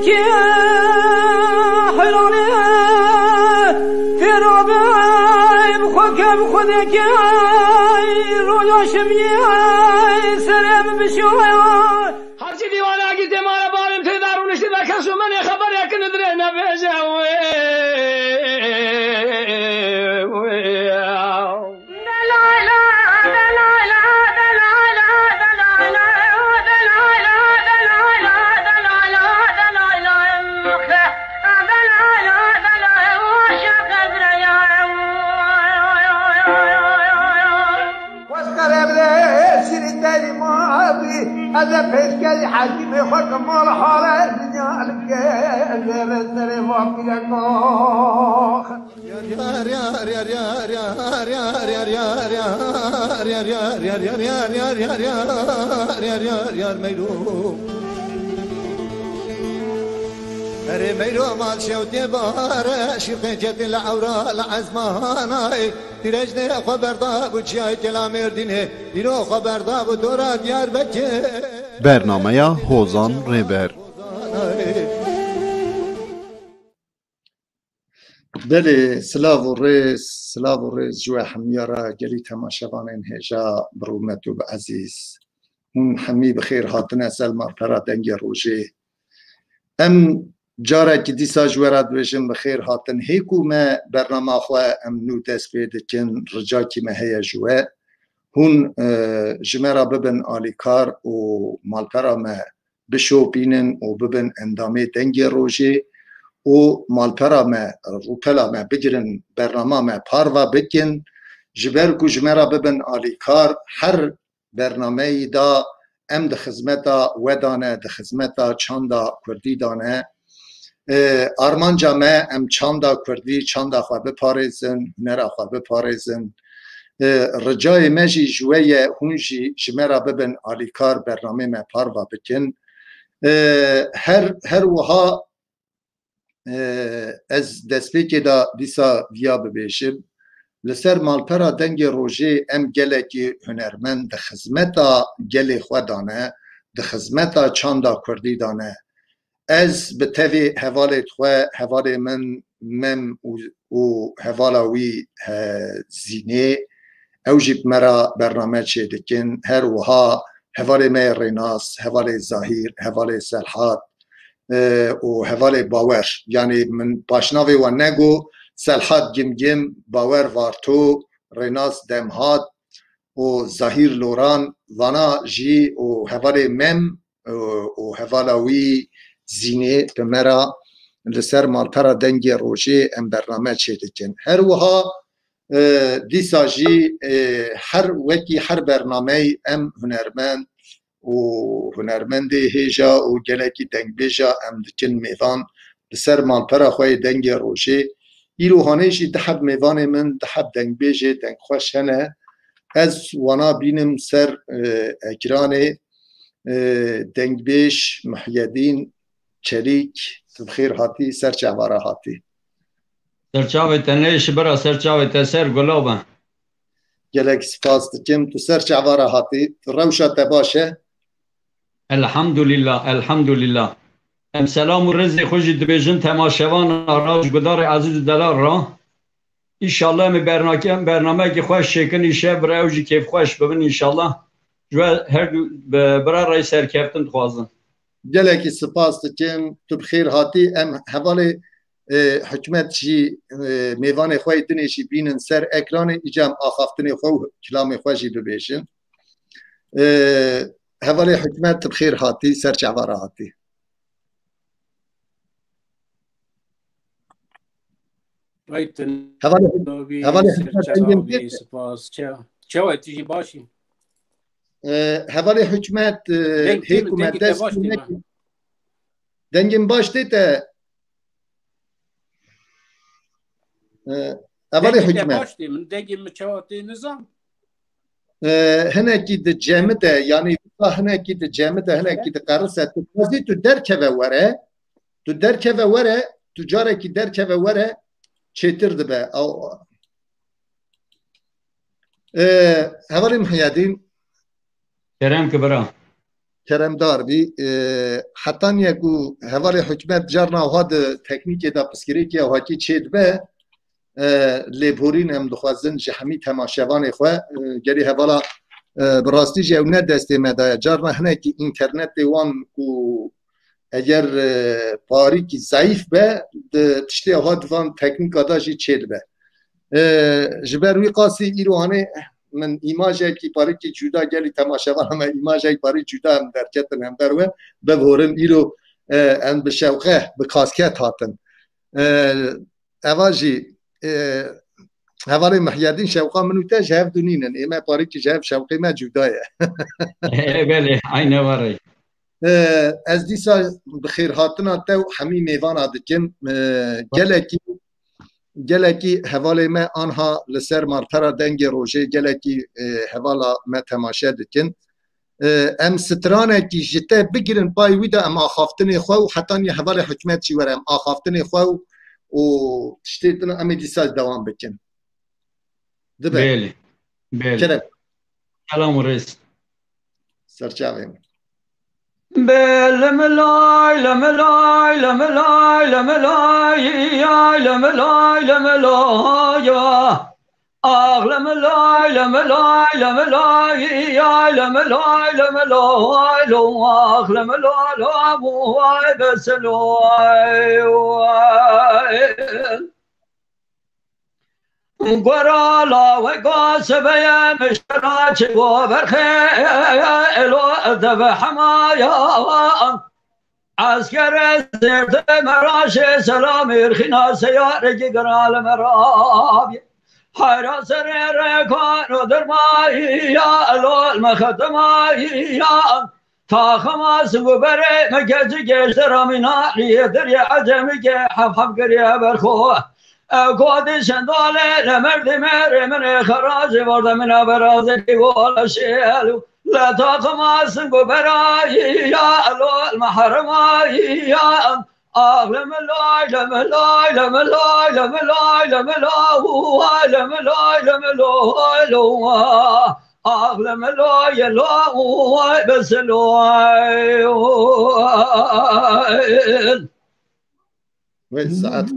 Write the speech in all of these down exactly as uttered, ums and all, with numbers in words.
Ke heyranê têra be, bi xwe ke bi xwe deke, roya şemiyê serê min bişoya. Herçî dîwanakî tê mane bavê min tê de rûniştibe, kes û menê xebereke li dirê nebêje wê. Weskerê bile şîrî derî ma bî, ez ê pêşkerî hekîmê xwe ke mal hale dinya li ke, ez ê rê serê van pîreko. Erê meyro mal şewtê bare, şîrqê cetin li ewra li ezmanay, tîrejnê xwe berda bû çiyayê Kela Mêrdînê, îro xwe berda bû dora Diyarbekir. Bernameya Hozan Rêber. Belê, silav û rêz, silav û rêz ji we hemiya re, gelî temaşevanên hêja, bi rûmet û bi ezîz. Hûn hemî bi xêr hatine ser malpera Dengê Rojê. Em carekî dîsa ji we re dibêjin bi xêr hatin. Hê ku me bernama xwe em nû dest pê dikin, ricakî me heye ji we. Hûn, e, ji me re bibin alîkar û malpera me bişopînin û bibin endamê Dengê Rojê û malpera me, rûpela me bigirin, bernama me parve bikin. Ji ber ku ji me re bibin alîkar, her bernameyî de em di xizmeta we de ne, di xizmeta çanda kurdî de ne. E, armanca me, em çanda kurdî, çanda xwe biparêzin, hunera xwe biparêzin. E, ricayê me jî ji we ye, hûn jî ji me re bibin alîkar, bernamê me parve bikin. E, her, her wiha, e, ez destpêkê de dîsa viya bibêjim. Li ser malpera Dengê Rojê em gelekî hunermend di xizmeta gelê xwe de ne, di xizmeta çanda kurdî de ne. Ez bi tevî hevalê xwe, hevalê min Mem û, û hevala wî, he, Zînê, ew jî bi me re bername çêdikin. Her wiha hevalê me yê Rênas, hevalê Zahîr, hevalê Serhat, e, û hevalê Bawer. Yanî min paşnavê wan nego, Serhat Gimgim, Bawer Varto, Rênas Demhat, û Zahîr Loran, vana jî û hevalê Mem, û, û hevala wî Zînê bi me re li ser malpera Dengê Rojê em bername çêdikin. Her wiha, e, dîsa jî, e, her wekî her bernameyî em hunermend û hunermendê hêja û gelekî dengbêja em dikin mêvan li ser malpera xwe yê Dengê Rojê. Îro hanê jî du heb mêvanê min, du heb dengbêjê dengxweş hene. Ez wana bînim ser, e, ekranê, e, dengbêj Muhyedîn Çelîk, tu bi xêr hatî, ser çava re hatî. Ser çavê te neyşi bira, ser çavê te ser gula be. Gelek spas dikim. Tu ser çava re hatî? Tu rewşa te baş e? Elhamdulillah, elhamdulillah. Em selam û rêzê xwe jî dibêjin temaşevana re, ji gudarê ezîz û delal re. Înşallah em ê bernake-, bernameyekî xweş çêkin, îşev bi re ew jî kêfxweş bibin înşallah. Ji we her du bi, bi re rey serkeftin dixwazin. Gelekî spas dikim. Tu bi xêr hatî. Em hevalê, e, Hikmet jî, e, mêvanê xwe yê dinê jî bînin ser ekranê, îca em axaftinê xwe û kilamê xwe jî bibêjin. E, hevalê Hikmet, tu bi xêr hatî, ser çava re hatî. Ay, tu Hevalê, navî, hevalê ser Hikmet, çava dengê bî, spas. Çe-, çawa tu jî baş î? E, hevalê Hikmet, e, deng, hê ku me dengê te dest baş tê me. Dengê min baş tê te. E, hevalê Hikmet. Dengê te baş tê, min dengê min çawa tê nizam. E, hinekî di cemide, yanî hinekî di cemide, hinekî di qerise, tu dixwazî tu derkeve were, tu derkeve were, tu carekî derkeve were, çêtir dibe. Ew, e, hevalê Muhyedîn. Kerem ki bira. Keremdar bî. E, hetaniye ku hevalê hikûmet carna wiha di teknîkê de pirsgirêkê hakî çêdibe, e, lêborîn em dixwazin ji hemî temaşevanê xwe, e, gelî hevala, e, bi rastî jî ew ne destê me de ye. Carna hinekî înternetê wan ku eger, e, parîkî zayîf be, di tiştê wiha di van teknîka de jî çêdibe. E, ji ber wî qasî îro hanê min îmajekî parîkî cuda gelî temaşevana me îmajek parî cuda em derketin hember we bivorin îro, e, em bi şewqe, bi kasket hatin. E, eva jî, e, hevalê Mihyedîn şewqa min û te ji hev du nînin. Ê me parîkî ji hev şewqê me cuda ye. Ê, belê, eyne warê. E, ez dîsa bi xêrhatina te û hemî mêvana dikim. E, gelekî, gelekî hevalê me anha li ser malpera Dengê Rojê gelekî, e, hevala me temaşe dikin. E, em stranekî ji te bigirin pay wî de em axaftinê xwe û hetanî hevalê hikûmet jî were em axaftinê xwe û, û tiştê din em ê dîsa dewam bikin. Dibe. Belê. Belê. Kerem. Selam û rêz. Serçavê min. Be lemilay, lemilay, lemilay, lemilay, yay, lemilay, lemilay, ya. Ah, lemilay, lemilay, lemilay, yay, lemilay, lemilay, lo, ah, lemilay, lo, vay, beselay, vay. Gora laweka sibeye miştera çi go berxe, elo deve hemaya. Eskere zêrde meraşê selamê rxîna seyarê gigira li merabî. Hayra serê rekano dermayî ya, elo mexetemayî ya. Taxima siguberê me keçi geşte ramîna riyê derye ecemî ke hef hef geriye berxo. Ew kodê şendalê le merdê me rê min ê xeracê varde min a berazê pê gola şêl. Le taxima siguberayî ya, elo meheremayî ya. Ah, lemilay, lemilay, lemilay, lemilay, lemilay, lemilay, lemilay, lemilay, lemilay. Ah, lemilay, lemilay, bes lemilay. Wê saet.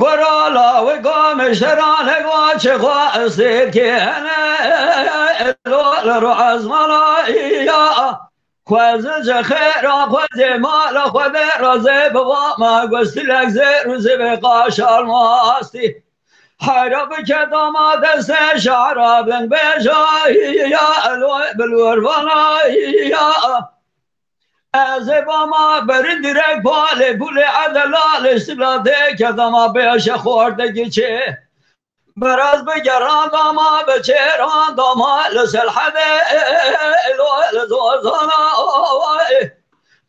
Gora lawê gamê şerane go çi xwe esêr kene, lo li ro ezmana ya. Xwezin ji xêra xwezê mala xwe de razê bi va me gustilek zêr û zêvê qaşal mastî. Heyra bike dama destê şara bin bêja ya, elo bilwirvana ya. Ez ê bama berin direk palê pulê edela lê sibla de ke dama bêşe xorteki çê. Beraz bi geran dama bi çêran dama li selhedê elo li zozana.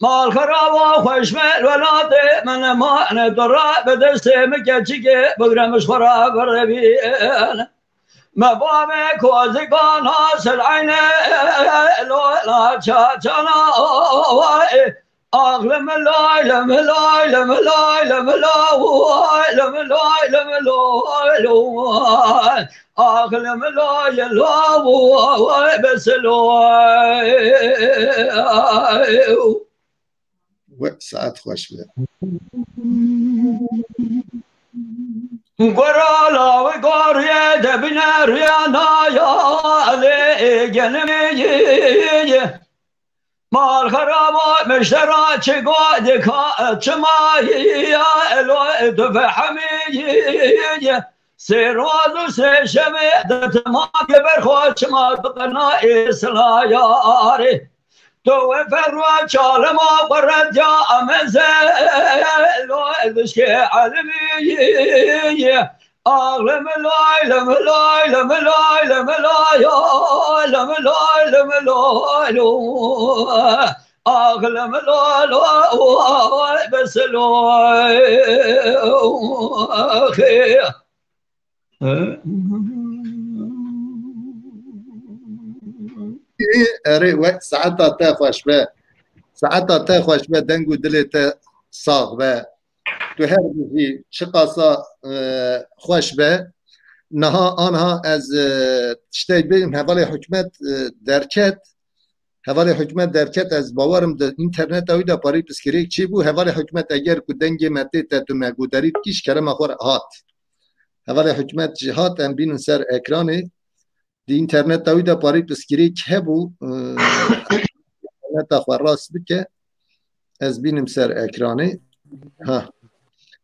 Mal xeraba xweş me welatê min mane dora bi destê min keçikê bigre min ji xwe re birevîn. Me bavê kozika nasir eyne lo la çaçana. Ax lemilay, lemilay, lemilay, lemilay, lemilay, lemilay, lemilay. Ax lemilay, lemilay, besilay. We saet xweş be. Gora lawê goriyê debine rüya naya lê genimê. Mal xeraba miştera çi go dika çima ya elo tu fehemî. Sê roz û sê şevê de tema geber xwe çima tu qena ê silayarê. Tu wê ferwa çalema xwe redya emeze lo dişkê elimî. Ax lemilay, lemilay, lemilay, lemilay, lemilay, lemilay, lo. Ax lemilay, lo, besilay. Erê we saeta te xweş be. Saeta te xweş be, deng û dilê te sax be. Tu her bijî, çiqasa, e, xweş be. Niha anha ez, e, tiştek bêjim, hevalê hikûmet, e, derket. Hevalê hikûmet derket, ez bawerim di înterneta wî de parî piskirêk çêbû. Hevalê hikûmet eger ku dengê me tê te tu me guhdarî dikî, ji kerema xwe re hat. Hevalê hikûmet jî hat, em bînin ser ekranê. Di înterneta wî de parî piskirêk hebû. E, înterneta xwe rast bike. Ez bînim ser ekranê. Ha.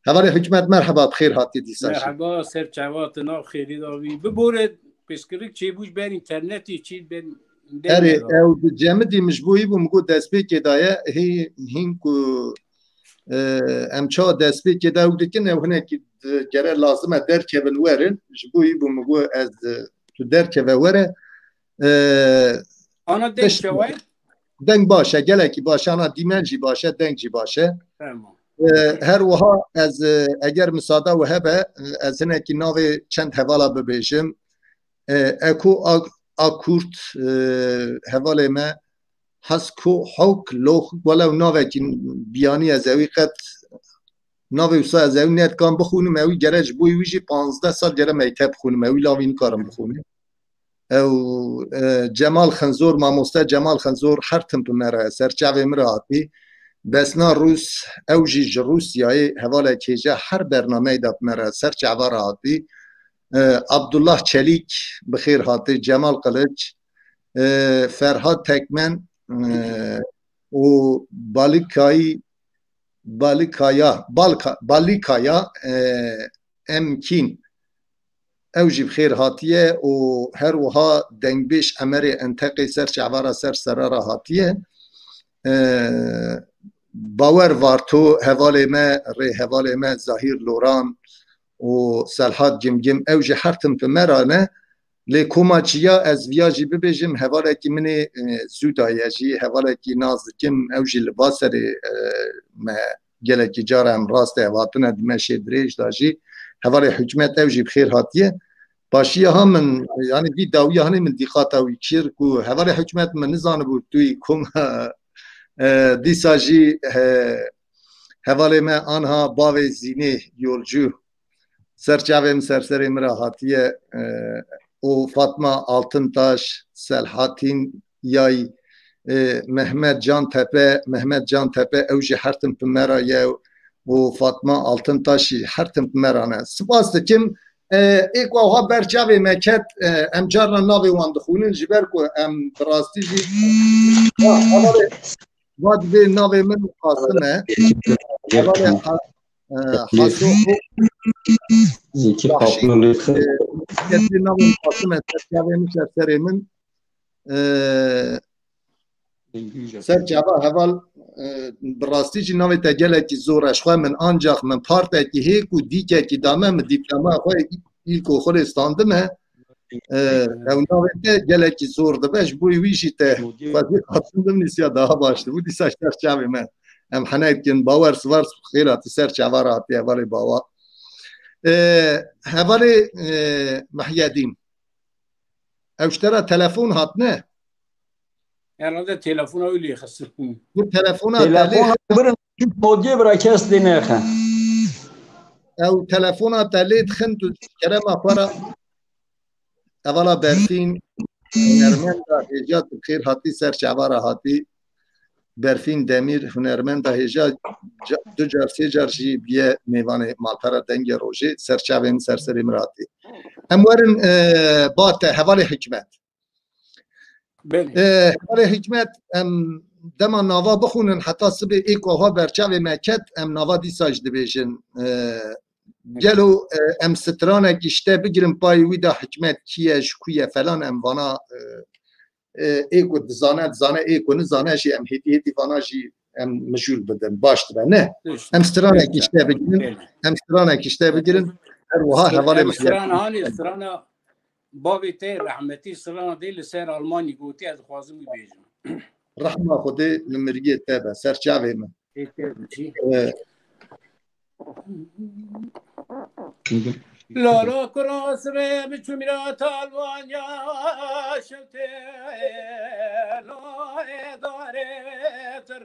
Hevalê hikûmet, merheba, bi xêr hatî dîsa jî. Merheba, ser çava te, nav xêrî da wî. Bibore, piskirik çêbû ji ber înternetî, çî ber Erê, ew di cemidî min ji bo wî bû, min got destpêkê daye, hî, hîn ku, e, em çawa destpêkê de ew dikin, ew hinekî di-, gere lazim e derkevin werin, ji bo wî bû, min got ez, e, tu derkeve were. E, Ana deng çawa ye? Deng baş e, gelekî baş e, ana dîmen jî baş e, deng jî baş e. Tamam. E, her wiha ez, e, eger misada we hebe, e, ez hinekî navê çend hevala bibêjim. E, Eko Ak-, Akurt, e, hevalê me, Hasko Hok Lok, welew navekî biyanî ez ewî qet navê wisa ez ewî nedikan bixwînim, ewî gere ji bo wî jî panzdeh sal gere mekteb bixwînim, ewî lavî nikarim bixwînim. Ew, e, Cemal Xenzor, mamoste Cemal Xenzor her tim bi me re, ser çavê min re hatî. Besna Rûs, ew jî ji Rûsyayê, hevalek hêja her bernameyê de bi me re, ser çava re hatî. E, Abdullah Çelîk, bi xêr hatî. Cemal Qiliç, e, Ferhat Tekmen, e, û Balikayî, Balikaya, Balka-, Balikaya, e, Emkîn. Ew jî bi xêr hatiye û her wiha dengbêj Emerê Enteqê ser çavara ser serara hatiye. E, Bawer Varto, hevalê me, rê hevalê me Zahîr Loran û Selhat Gimgim, ew jî her tim bi me re ne. Lê koma çiya ez viya jî bibêjim, hevalekî min ê, e, zû daye jî, hevalekî nas dikim, ew jî li va serê, e, me gelekî cara em rastê ev hatine di meşê dirêj de jî, hevalê hikûmet ew jî bi xêr hatiye. Paşiya ha min, yanî vî dawiya hanê min dîqata wî kir ku hevalê hikûmet min nizanibû tu yî kom, e, dîsa jî, e, hevalê me anha bavê Zînê Yolcû ser çavê min, ser serê min re hatiye, e, û Fatma Altintaş, Selhatîn Yay, e, Mehmet Cantepe, Mehmet Cantepe ew jî her tim bi me re ye û Fatma Altintaş jî her tim bi me re ne. Spas dikim, e, ê ku ewha ber çavê me ket, e, em carna navê wan dixwînin, ji ber ku em bi rastî jî, ha, hevalê, va divê navê min Qasim e. Hevalê, ha, e, Haso, Zîkî Baxşî, Papno lê, e, ket navê min Qasim e, ser çavê min, ser serê min. E, ser çava heval, e, bi rastî jî navê te gelekî zor e. Ji xwe min ancax min partekî hê ku dîkekî dame, min dîploma xwe îlkoxulê standime. E, ew navê te gelekî zor dibe, ji bo wî jî te xwezî Qasim binivîsiya daha baş dibû. Dîsa ji ser çavê me em henek dikin. Bawer, spas, xêra tu ser çava re hatiye, hevalê Bawa. E, hevalê, e, Mehyedîn. Ew ji te re telefon hat, ne? Herhalde telefona wî lê xistin. Bu telefona te lê Telefona birin, modiyê bira kes lê nexe. Ew telefona te lê dixin tu kerema xwe re. Hevala Berfîn, hunermenda hêja tu xêr hatî ser çava re hatî. Berfîn Demîr, hunermenda hêja ca-, du car, sê car jî biye mêvanê malpera Dengê Rojê, ser çavê min, ser serê min hatî. Em werin, e, ba te, hevalê hikûmet. Belê. E, hevalê hikûmet, em dema nava bixwînin, heta sibê ê ku ewha ber çavê me ket, em nava dîsa jî dibêjin. E, gelo, e, em stranekî ji te bigirin, payê wî de hikûmet kî ye, ji ku ye, falan, em vana, e, e, ê ku dizane, dizane, ê ku nizane jî em hêdî hêdî vana jî em mijûl bidin, baş dibe. Ne? Em stranekî ji te bigirin, em stranekî ji te bigirin, her wiha hevalê Mihyedîn. Stran hanê, strana bavê te rehmetî, strana dê li ser Almanî gotî, ez dixwazim wî bêjim. Rehma Xwedê li miriyê te be, ser çavê min. Ê te biçî. E, Lala kura sibê biçû mîra Almanya şewtê lo ê darê tir.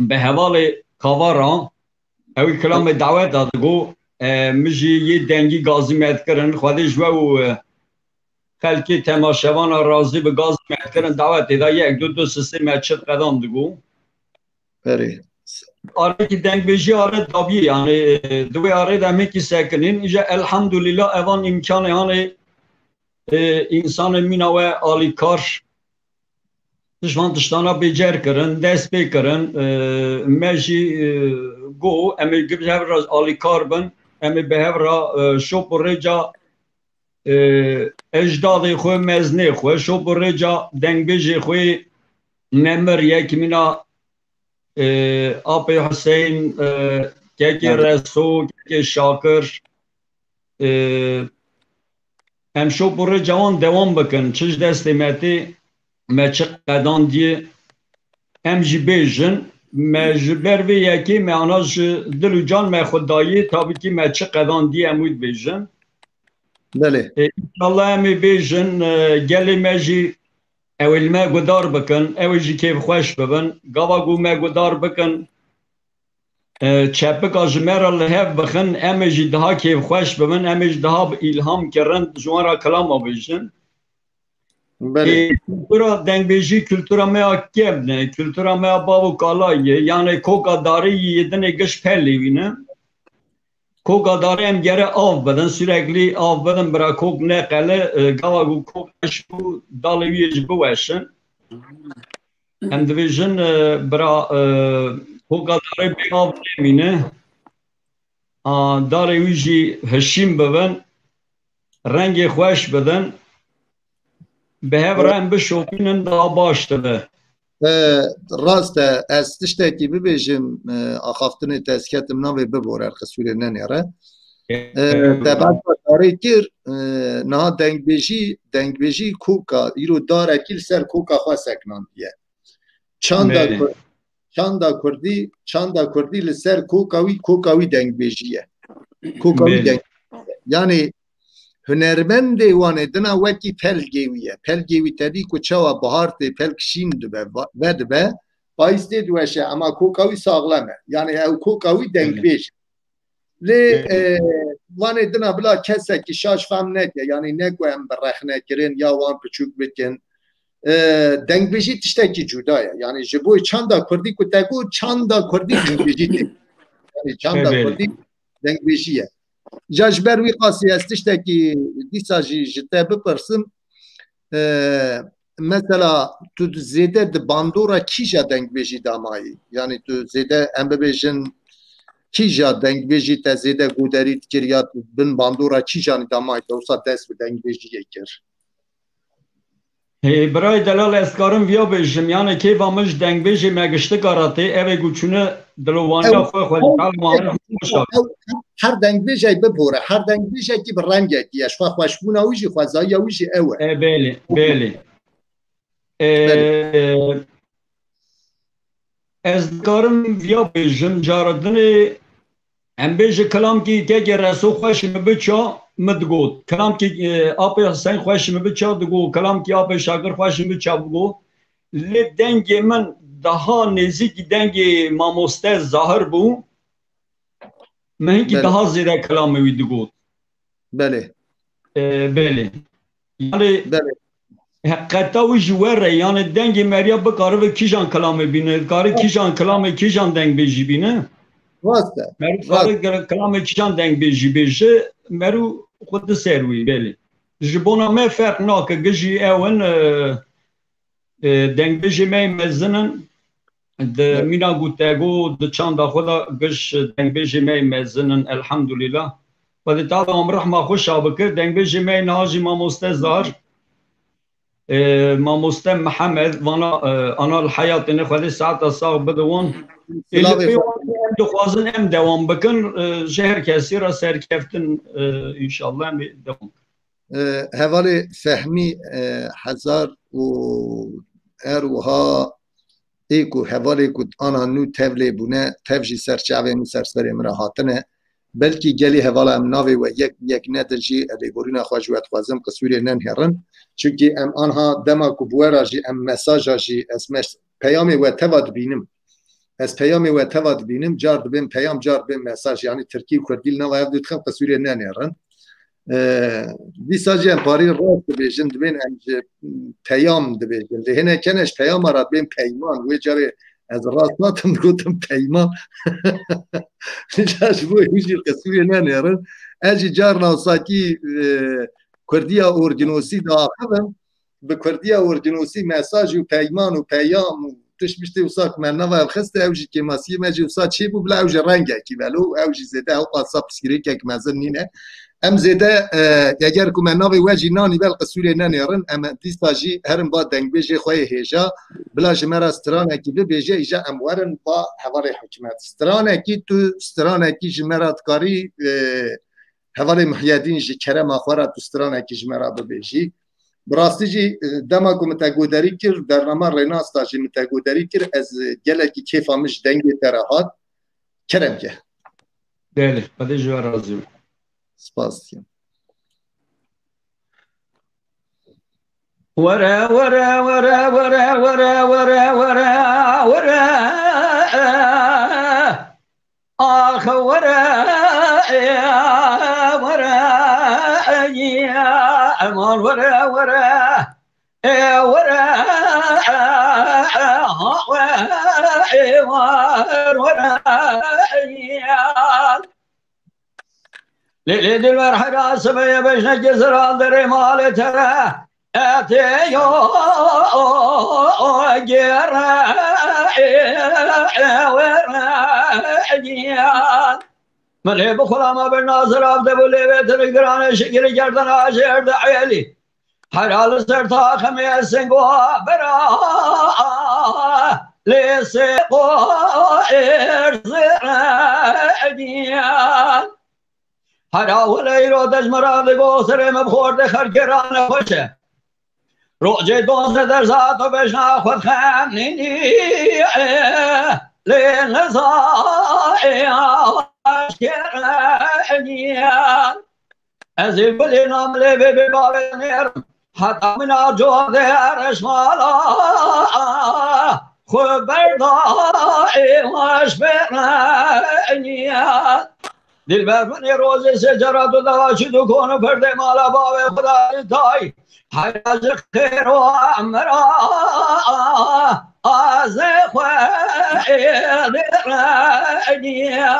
bi hevalê Kavara, ew ê kilamê daweta digo, e, min jî yê dengî gazî me dikirin, Xwedê ji we û, e, xelkê temaşevana razî bi gazî me dikirin, dawetê de yek, du, du sisê me çi qedan digo. Berê. Arekî dengbêjî are dabiyê, yani, e, di wê arê de em hêkî sekinîn, îja elhamdulîla evan îmkanê hanê, e, însanê mîna we alîkar, tişt van tiştana bêcer kirin, dest pê kirin, e, me jî, e, got, em ê bi hev re alîkar bin, em ê bi hev re, e, şop û rêca, e, ecdadê xwe, meznê xwe, şop û rêca dengbêjê xwe nemir, yek mîna, e, Apê Huseyîn, e, kekê Reso, kekê Şakir, e, em şop û rêca wan dewam bikin. Çi ji destê me tê, me çi qedandiye, em jî bêjin. Me ji ber vê yekê me ana ji dil û can me xwe dayê, tabî kî me çi qedandiye em wî dibêjin. Belê. E, înşallah em ê bêjin, e, gelê me jî ew ê li me gudar bikin, ew ê jî kêfxweş bibin. Gava ku me gudar bikin, e, çepika ji me re li hev bixin, em ê jî daha kêfxweş bibin, em ê jî daha bi îlham kirin ji wan re kilama bêjin. Belê. E, kultura dengbêjî kultura me ya kevn e, kultura me ya bav û kala ye. Yani koka darê yê dinê giş pelê wî ne. Koka darê em gere av bidin, sürekli av bidin, bira kok neqele, e, gava ku kok eş bû, dalê wî yê jî biweşin. Em dibêjin, e, bira, e, koka darê bê av nemîne. A, darê wî jî hişîn bibin, rengê xweş bidin, bi hev re em bişopînin, daha baş dibe. E, rast e, ez tiştekî bibêjim, e, axaftinê te ez ketim navê bibore, qisûrê nenêre. E, te behsa darê kir, e, niha dengbêjî, dengbêjî koka, îro darekî li ser koka xwe seknandiye. Çanda Belê. Kur-, çanda kurdî, çanda kurdî li ser koka wî, koka wî dengbêjî ye. Koka wî Belê. Deng-, yani hunermendê wan ê dina wekî pelgê wî ye. Pelgê wî tedî ku çawa bihar tê, pelk şîn dibe, va-, vedibe, payîz tê diweşe, ema koka wî saxlem e. Yani ew koka wî Belê. Dengbêj. Lê, Belê. E, wan ê dina bila kesekî şaş fam neke, yani ne ku em bi rexne kirin ya wan piçûk bikin. E, dengbêjî tiştekî cuda ye. Yani ji bo çanda kurdî ku te got, çanda kurdî dengbêjî tê. Yani çanda Belê. Kurdî dengbêjî ye. Ja ji ber wî qasî ez tiştekî dîsa jî ji te bipirsim. E, mesela tu di zêde di bandora kîja dengbêjî damayî? Yani tu zêde em bibêjin kîja dengbêjî te zêde goderî dikir ya tu bin bandora kîjanî damayî te wisa dest bi dengbêjiyê kir? Hê, birayê delal, ez karim viya bêjim, yani kêfa min ji dengbêjê me giştika re tê, ev ê ku çûne dilovaniya Ew, xwe, xwe ew, ew, ew, her dengbêjek bibore, her dengbêjekî bi rengekî ye, ji xwe xweşbûna wî jî, xwezayiya wî jî ew e. E, belê, belê. E, Belê. Ez dikarim viya bêjim, cara dinê em bêje kilamkî kekê Reso xweşî min biça, min digot. Kilamkî, e, Apê Huseyîn xweşî min biça digot. Kilamkî Apê Şakir xweşî min biça bigot. Lê dengê min daha nêzîkî dengê mamoste Zahir bû. Min hinkî Belê. Daha zêde kilamê wî digot. Belê. E, belê. Yani Belê. Heqeta wî ji we re, yani dengê meriya bikaribe kîjan kilamê bîne, dikare kîjan kilamê kîjan dengbêjî bîne. Rast e. Meru Rast. Kare kilamê kîjan dengbêjî bêje, meru xwe di ser wî, belê. Ji bona me ferq nake, gijî ew in, e, e, dengbêjê me yê mezin in. Di Evet. Mîna gotego, di çanda xwe de giş dengbêjê me yê mezin in, elhamdulîlah. Xwedê Teala wan bi rehma xwe şa bike. Dengbêjê me yê niha jî mamoste Zar, e, mamoste Mihemed, vana, e, ana li heyatê ne, Xwedê saeta sax bide wan. Ê, li Silavê pê xwe. Wan em dixwazin em dewam bikin, e, ji her kesî re serkeftin, e, înşallah em ê dewam bikin. E, hevalê Fehmî, e, Hezar û her wiha ê ku hevalê ku ana nû tev lê bûne, tev jî ser çavê min, ser serê min re hatine. Belkî gelî hevala em navê we yek yek nedin jî, lêborîna xwe ji we dixwazim, qisûrê nenihêrin. Çimkî em anha dema ku bi we re jî em mesaja jî, ez mes-, peyamê we teva dibînim. Ez peyamê we teva dibînim, car dibên peyam, car dibên mesaj, yanî tirkî û kurdî li nava hev dû dixin, qisûrê nenêrin. E, dîsa jî em parî rast dibêjin, dibên em ji peyam dibêjin. Lê hinek hene ji peyama re dibên peyman. Wê carê ez rast natim, gotim peyman. Ca ji bo hûn jî qisûrê nenêrin. Ez jî carna wisa kî, e, kurdiya orginosî diaxivim. Bi kurdiya orginosî mesaj û peyman û peyam û tişt miştê wisa ku me nava ev xiste, ew jî kêmasiyê me jî wisa çêbû, bila ew jî rengekî belo, ew jî zêde ew qasa pirsgirêkek mezin nîne. Em zêde, e, eger ku me navê we jî nanî bel qisûrê nenêrin, em dîsa jî herin ba dengbêjê xwe yê hêja, bila ji me re stranekî bibêje, îja em werin ba hevalê hikûmet. Stranekî tu, stranekî ji me re dikarî, e, hevalê Muhyedîn ji kerema xwe re tu stranekî ji me re bibêjî. Bi rastî jî, e, dema ku min te goderî kir, bernama Rênasta jî min te goderî kir, ez, e, gelekî kêfa min ji dengê te re hat. Kerem ke. Belê, Xwedê ji we razî be. Spas dikim. Were, were, were, were. Ax were, were, eman were, were, e were, ha were, were, were. Lê, lê dilber hera sibê bejnekê ziral derê malê te re. Etê yo gêre were diyan. Min ê bi xulama bin Nazir Avde bu lê vê tirik dirane şikili gerdana jêr de elî. Hera li ser taximê singo bera lê sê qo êr zêre diyan. Hera wele îro dejmera digo serê min bi xortê xelkê re nexweş e. Rojê doze derza to bejna xwe dixemînî, lê niza ê aşkere niye. Ez ê gulê namilê bê bê bavê nêrim. Heta min a code reşmala xwe berda ê aşkere niye. Dilber min ê rozê sê cara tu dava çi tu kon û perdê mala bavê xwe da tay. Hera ji xêro mira azê xwe ê dê reniya.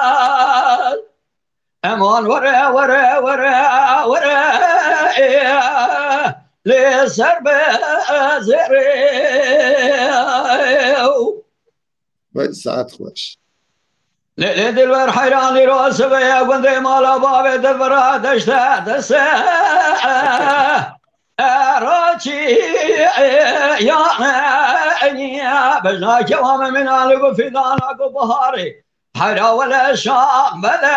Eman were, were, were, were, lê ser be zêrê. Vay, saet xweş. Lê, lê dilber heyranî ro sibê gundê mala bavê dilbera deşte dese. Eraçî ya bejna kewame minan li gu fîdana gu baharê. Heyra wele şax bede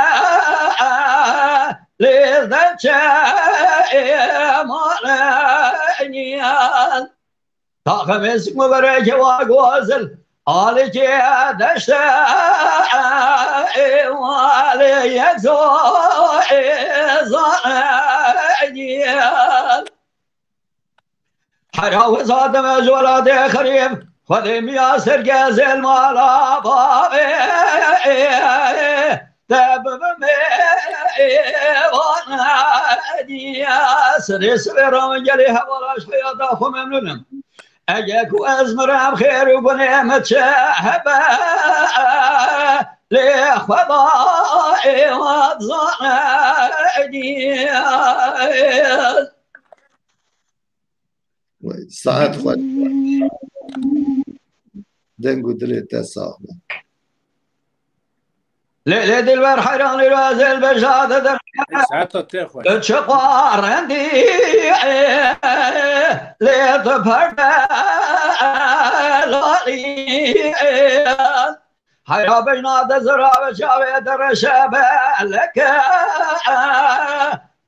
lê deçe male niyan. Taxemê sikmo bereke wa gozil, alikê deşte ê walê yek zo ê zane giyel. Hera wisa dime ji welatê xerîb, Xwedê miya sergezêl mala bavê. Te bibim ê vane diye. Serê sibê ra min gelê hevala ji heyata xwe memnûn im. Ege ku ez mirim xêr û gunê min çi hebe, lê Xweda ê wa dizane diye. Vay, saet xweş. Deng û dilê te sax be. Lê, lê dilber heyranî razêl bejade der. Saeta te xweş. Çi qarendî, lê tu perde lalî. Heyra bejna de zira ve çavê de reşe beleke.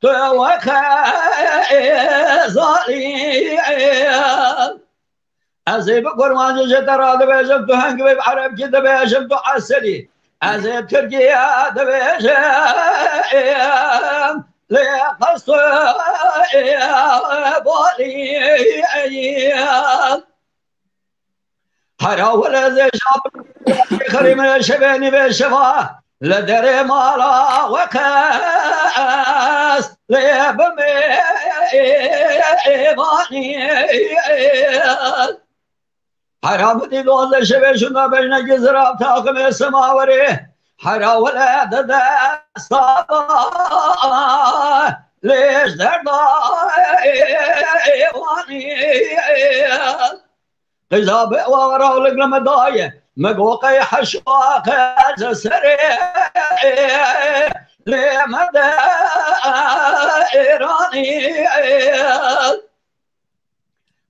Tu wexe zalî. Ez ê bi kurmancî ji te re dibêjim, tu hengivê bi erebkî dibêjim, tu eselî. Ez ê bi tirkî dibêjim, lê qesto ê balî. Hera wele zêja xerî min şevê nîvê şeva li derê mala we qes lê bi mêvanî. Hera min dî dozdeh şevê şûna bejnekî zirav taximê semawerê. Hera wele di desta lê ji derda êwanî. Qîza bi wara û li gil me daye, me go qey heşwa qez serê lê me de êranî.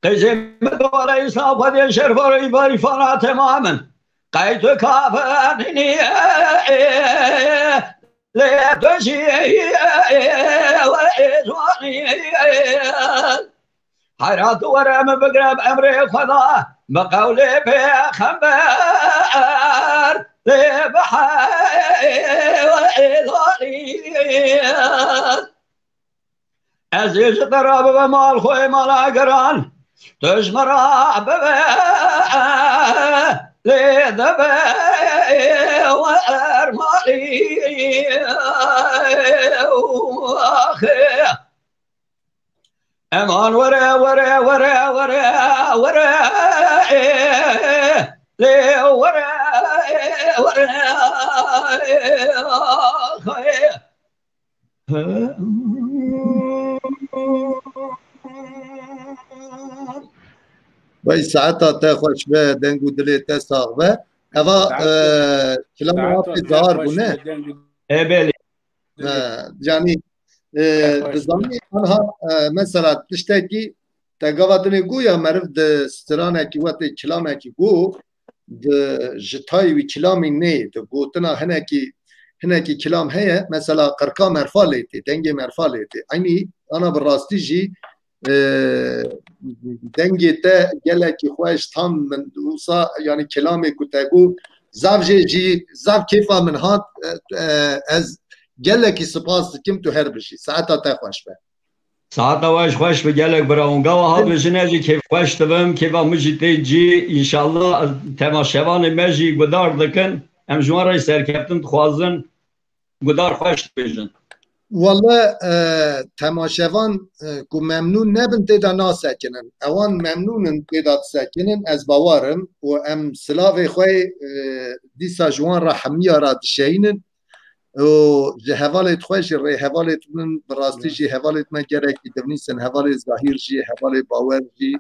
Qîzê me gore îsa xwedê şerfa rîva îfana temamin. Qey tu kavenî lê tu jî êwanî. Hera tu were min bigre bi emrê Xweda, bi qewlê pêxember, lê bi heywanî. Ez ê ji te re bibim mal xwe mala giran, tu ji min re bibe lê dibe wer malî. Axê. Eman were, were, were, were, were, lê were, were, axê. Vay saeta te xweş be, deng û dilê te sax be. Eva, Saet, e, kilama saeta Hafîz te Zahar xweş bûne. Be, deng û Ê belê. He, yanî, e, Te xweş be. Dizanî anha, e, mesela tiştekî te gava dinê got ya meriv di stranekî wetê kilamekî got, di ji tayê wî kilamî nê, di gotina hinekî, hinekî kilam heye, mesela qirka merfa lê tê, dengê merfa lê tê. Eynî ana bi rastî jî, e, dengê te gelekî xweş, tam min wisa, yanî kilamê ku te got, zav jê jî, zav kêfa min hat, e, e, ez gelekî spas dikim, tu her bijî. Saeta te xweş be. Saeta we ji xweş be gelek bira hûn. Gava hat min jine jî kêfxweş dibim, kêfa min jî tê cî. Înşallah temaşevanê me jî guhdar dikin. Em ji wan re serkeftin dixwazin. Guhdar xweş dibêjin. Welle, e, temaşevan, e, ku memnûn nebin tê de nasekinin. Ewan memnûn in tê de disekinin, ez bawer im. Û em silavê xwe, e, dîsa ji wan re hemiya re dişeyînin. Û ji hevalê xwe jî rê hevalê min bi rastî jî hevalê me gerekî divnîsin, hevalê Zahîr jî, hevalê Bawer jî,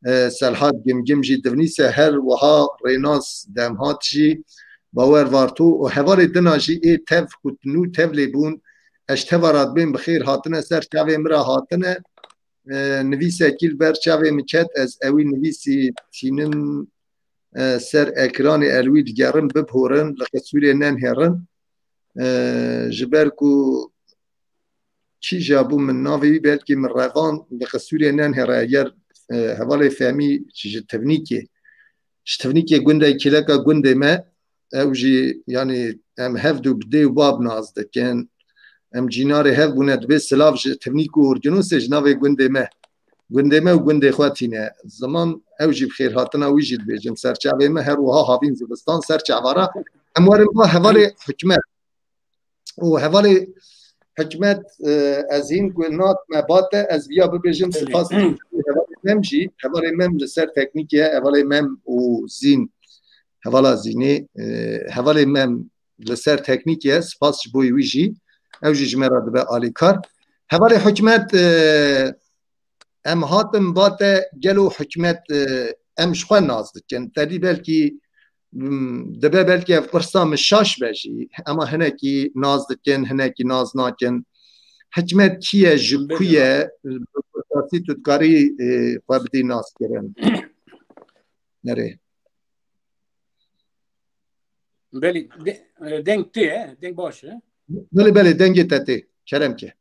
e, Selhat Gimgim jî divnîse her wiha Rênas Demhat jî, Bawer Varto û hevalê dina jî ê tev ku nû tevlê bûn, ez ji teva re dibêm bi xêr hatine ser çavê min re hatine. E, nivîsekî li ber çavê min ket, ez ewî nivîsî tînim, e, ser ekranê, ez wî digerim, bibhorin, li qisûrê nenhêrin. E, ji ber ku kîja bû min navê wî, belkî min revan, li qisûrê nenhêre, eger, e, hevalê Femî ji Tivnîkê, ji Tivnîkê gundê kîleka gundê me, ew jî, yanî em hevdu bi dê û bab nas dikin. Em cînarê hev bûne, dibê silav ji Tivnîk û Orginosê ji navê gundê me. Gundê me û gundê xwe tîne. Ziman ew jî bi xêrhatina wî jî dibêjin ser çavê me, her wiha havîn zivistan ser çava re. Em werin ba hevalê Hikmet. Û hevalê Hikmet, e, ez hîn ku nat me bate, ez viya bibêjim, spas hevalê Mem jî, hevalê Mem li ser teknîkê ye, hevalê Mem û Zîn, hevala Zînê, e, hevalê Mem li ser teknîkê ye, spas ji bo wî jî, ew jî ji me re dibe alîkar. Hevalê Hikmet, e, em hatin ba te, gelo Hikmet, e, em ji xwe nas dikin. Te dî belkî, m, dibe belkî ev pirsa min şaş be jî, ema hinekî nas dikin, hinekî nas nakin. Hikmet kî ye, ji ku ye, bi pirsasî tu dikarî, e, xwe bidî nas kirin. Nerê? Belê, de-, e, deng tê, e, deng baş e. Belê, belê, dengê te tê. Kerem ke.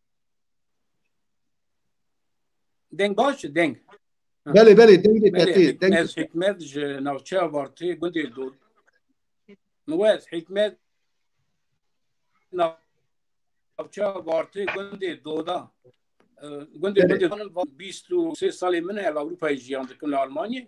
Deng baş e, deng. Ha. Belê, belê, dengê te Belê, tê, dengê Hikmet, te. Hikmet ji navçeya Vartê gundê Dod-, Wes, Hikmet navçeya Vartê gundê Doda. E, gundê, Belê. Gundê Doda, bîst û sê salê min e, li Ewropayê jiyan dikim, li Almanyê.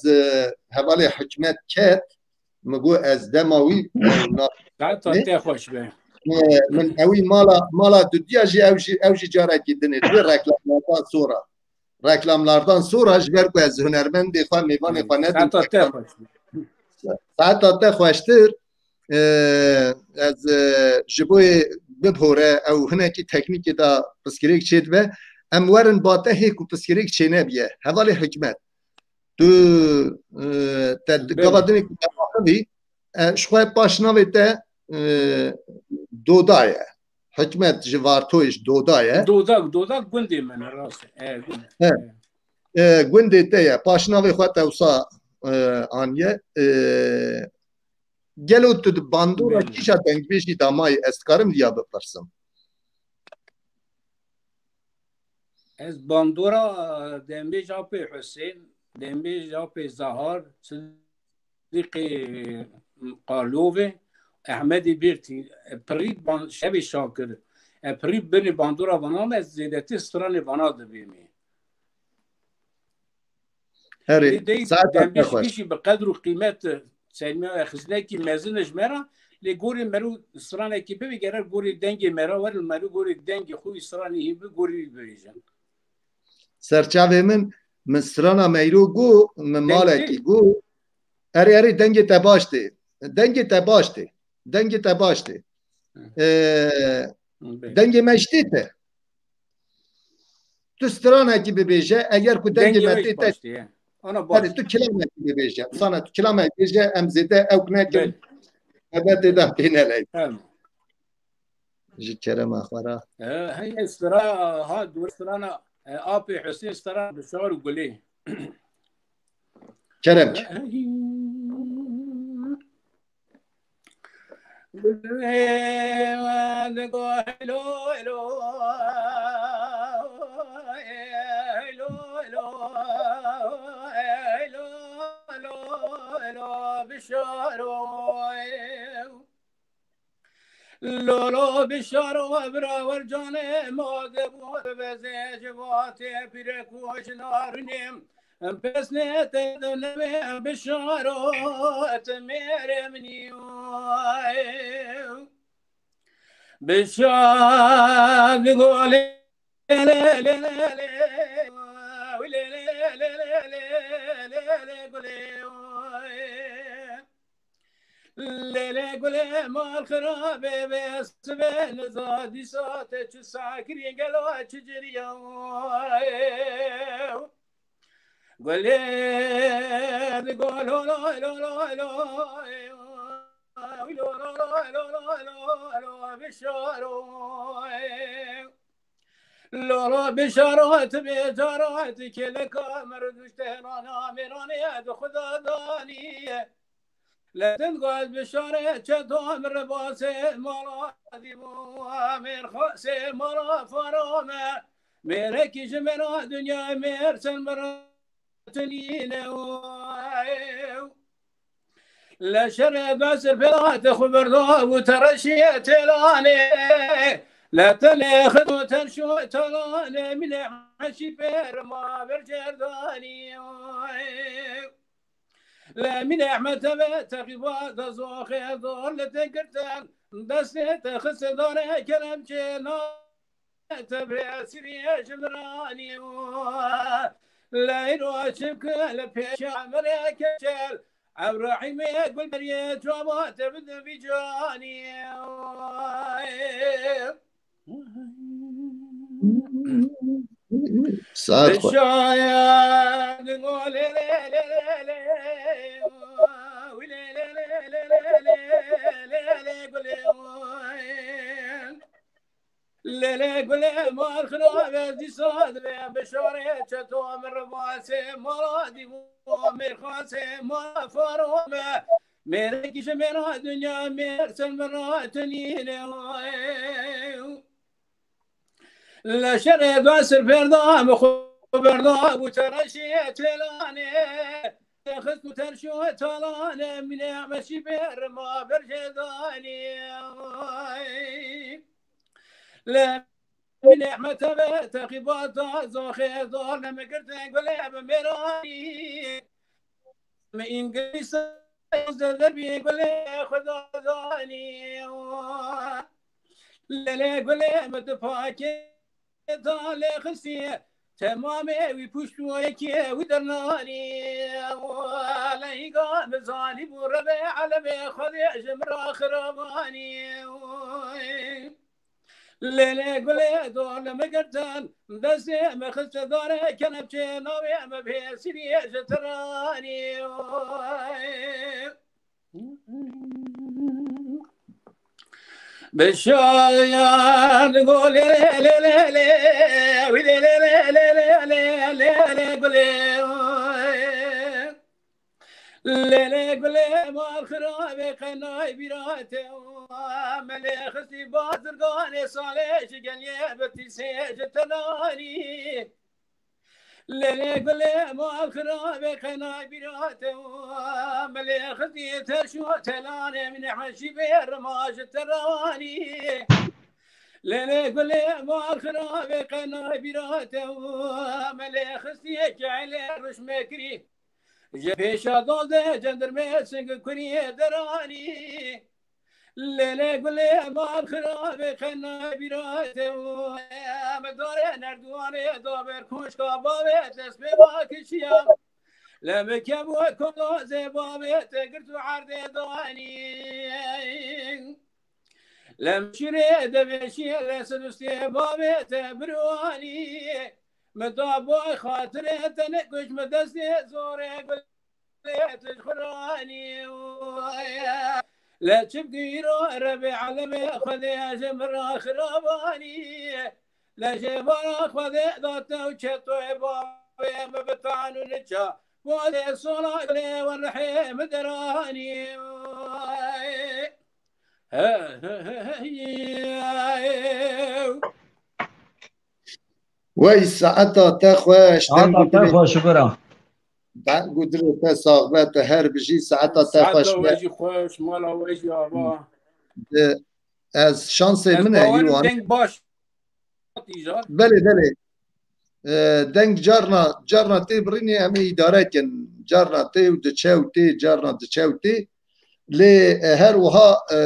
ez, e, hevalê Hikmet ket, min got ez dema wî, e, na- Saeta Ne? te xweş be. E, min ewî mala, mala dudiya jî ew jî, ew jî carekî dinê. Wê reklamlardan sonra. Reklamlardan sonra ji ber ku ez hunermendê xwe, mêvanê xwe nedim. Saeta te xweş be. Saeta te xweştir. E, ez, e, ji bo yê bibhore ew hinekî teknîkê de piskirêk çêdibe. Em werin batehê ku piskirêk çênebiye. Hevalê Hikmet. Tu, e, te Belê. gava dinê ku te axivî, e, ji xwe paşnavê te, e, Doda ye. Hikmet ji Vartoyê ji Doda ye. Dodak, Dodak gundê min e, rast e. E, gund e. He. E, gundê te ye. Paşnavê xwe te wisa, e, aniye. E, gelo tu di bandora Belê. kîja dengbêjî damayî, ez dikarim liya bipirsim? Ez bandora, e, dengbêj Apê Husên, Dembêj Apê Zahar, Sidîqê Qarlovê, Ehmedê Bêrtî, e, pirî ban-, Şevê Şakir, e, pirî binê bandora vana me zêdetî stranê vana dibêmê. Herê, Lê dey saet dembêj xweş. Gişî bi qedr û qîmet Selmiya xizmekî mezin ji me re, lê gorê mero stranekî bibê, gerek gorê dengê me re werin, mero gorê dengê xwe wî stranê hîn bi gorî bibêjin. Serçavê min, min strana meyro got, min malekî got. Erê, erê, dengê te baş tê. Dengê te baş tê. Dengê te baş tê. Ee, dengê me ji tê te. Tu stranekî bibêje, eger ku dengê me tê te. Erê, tu kilamekî bibêje. Sana tu kilamek bêje, em zêde ewk nekin. Ebe tê de pê neley. Ji kerema xwe re. E, heye stra, ha, dûr strana, e, Apê Husên stra Bişar û Gulê. Kerem. Bişar. Lolo bişaro bira wer canê ma de bu bezê civatê pire kuş narinê. Pesne te de nebe bişaro et mere miniyo. Bişar gole le le le le le le le le le le le gole. Lele gule mal xirabe ve sibê niza dîsa te çi sakirî gelo çi ciriya. Gule di gol lo lo lo lo lo lo lo lo lo lo lo lo lo bişaro. Lolo bişaro ti bêcaro ti keleka merdûş tehrana mêranê di xuda daniye. Letin gaz bişare çeto mir basê mala dîbû. Mêr xasê mala farame. Mêrekî ji mera dinya mêr sen mera tinîne. Le şerê besir pêlate xwe berda û tereşiye têlanê. Le tenê xit û terş û telanê mîne eşî pêr ma ber cerdanî. Le mîne ehmete ve teqîba da zoxê dor le te girten destê te xise dare kelemçê na. Te bi esirî ji min ranî û leyro çimke li pêşa min rê keçel. Ebrahîmê gulberiyê çava te bide vî canî. Saet xwe. Şayad go lê lê lê lê lê. Wî lê lê lê lê lê lê. Lê lê gulê. Lele gule mar xirabe dîsa dibe bişare çeto min ribasê mala dîbû mêrxasê mala farome. Mêrekî ji mêra dinya mêr ser min ra tinîne. Le şerê da sir perda min xwe berda bû tereşê têlanê. Xist û terş û talanê mîne meşî ber ma ber jêdanê. Le min nehmete ve teqîbata zoxê zor ne me girtin gule bi mêranî. Me îngilîsa zeder bi gule xweda zanî. Lele gule me di pakê talê xistî. Temamê wî puşt û yekê wî dernanî. Leyga min zanî bû rebe elemê xwedê ji min ra xirabanî. Lêlê gulê dor li min girtin, destê me xiste darê kelepçê, navê me bêsiriyê ji tiranî. Bi şayan go lê lê lê lê, wî lê lê lê lê lê lê lê lê gulê. Lê lê gulê mal xirabê qenay bîra te. Me lê xistî bazirganê salê ji geliyê bi tîsê ji tenanî. Lelê gulê mal xirabê qenay bîra te û milê xizî terş û telanê min hejî bê rima ji te ranî. Lelê gulê mal xirabê qenay bîra te û milê xizî keylê ruşmê kirî. Ji pêşa dozê cendirmê sing kuriyê deranî. Lêlê gulê mal xirabê qenay bîra te û em dore nerdiwanê da ber koşka bavê dest pê va kişiya. Lê mi kebû kolozê bavê te girt û erdê danî. Lê mi şirê devêşiyê lê sidustê bavê te birwanî. Mi da boy xatirê te ne kuş mi destê zorê gul. Lê çi bîro Rebê alemê Xwedê ji min re xirabanî. Lê ji bara Xwedê da te û çetoyê bavê min bi tan û niça. Xwedê sola lê we rihê min deranî. Wey saeta te xweş, deng û Saeta te dilê xweş bira. Deng û dilê te sax be, tu her bijî, saeta te xweş Saeta be. we jî xweş, mala we jî ava. De, ez şansê Ez min e bawerim Îwan. Deng baş. Tîjar. Belê, belê. E, deng carna, carna tê birînê em ê îdare kin. Carna tê û diçe û tê, carna diçe û tê. Lê, e, her wiha, e,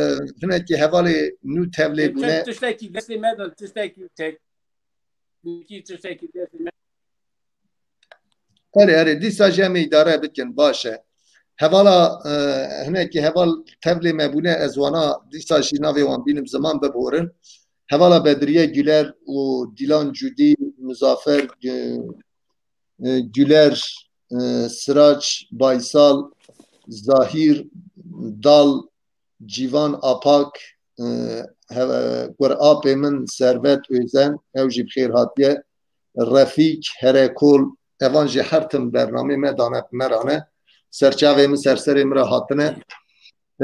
hinekî hevalê nû tevlê bûne. Tiştekî destê me de, tiştekî tek. Tiştekî destê me. Erê, erê, dîsa jî em ê îdare bikin, baş e. Hevala, e, hinekî heval tevlê me bûne, ez wana dîsa jî navê wan bînim ziman biborin. Hevala Bedriye Güler û Dilan Cudî, Muzaffer, e, e, Güler, e, Sirac, Baysal, Zahîr, Dal, Cîvan Apak, e, he-, kur apê min Servet Özen, ew jî bi xêr hatiye. Refîk, Herekol, evan jî her tim bernamê me dane, me rane. Serçavê min ser serê min re hatine.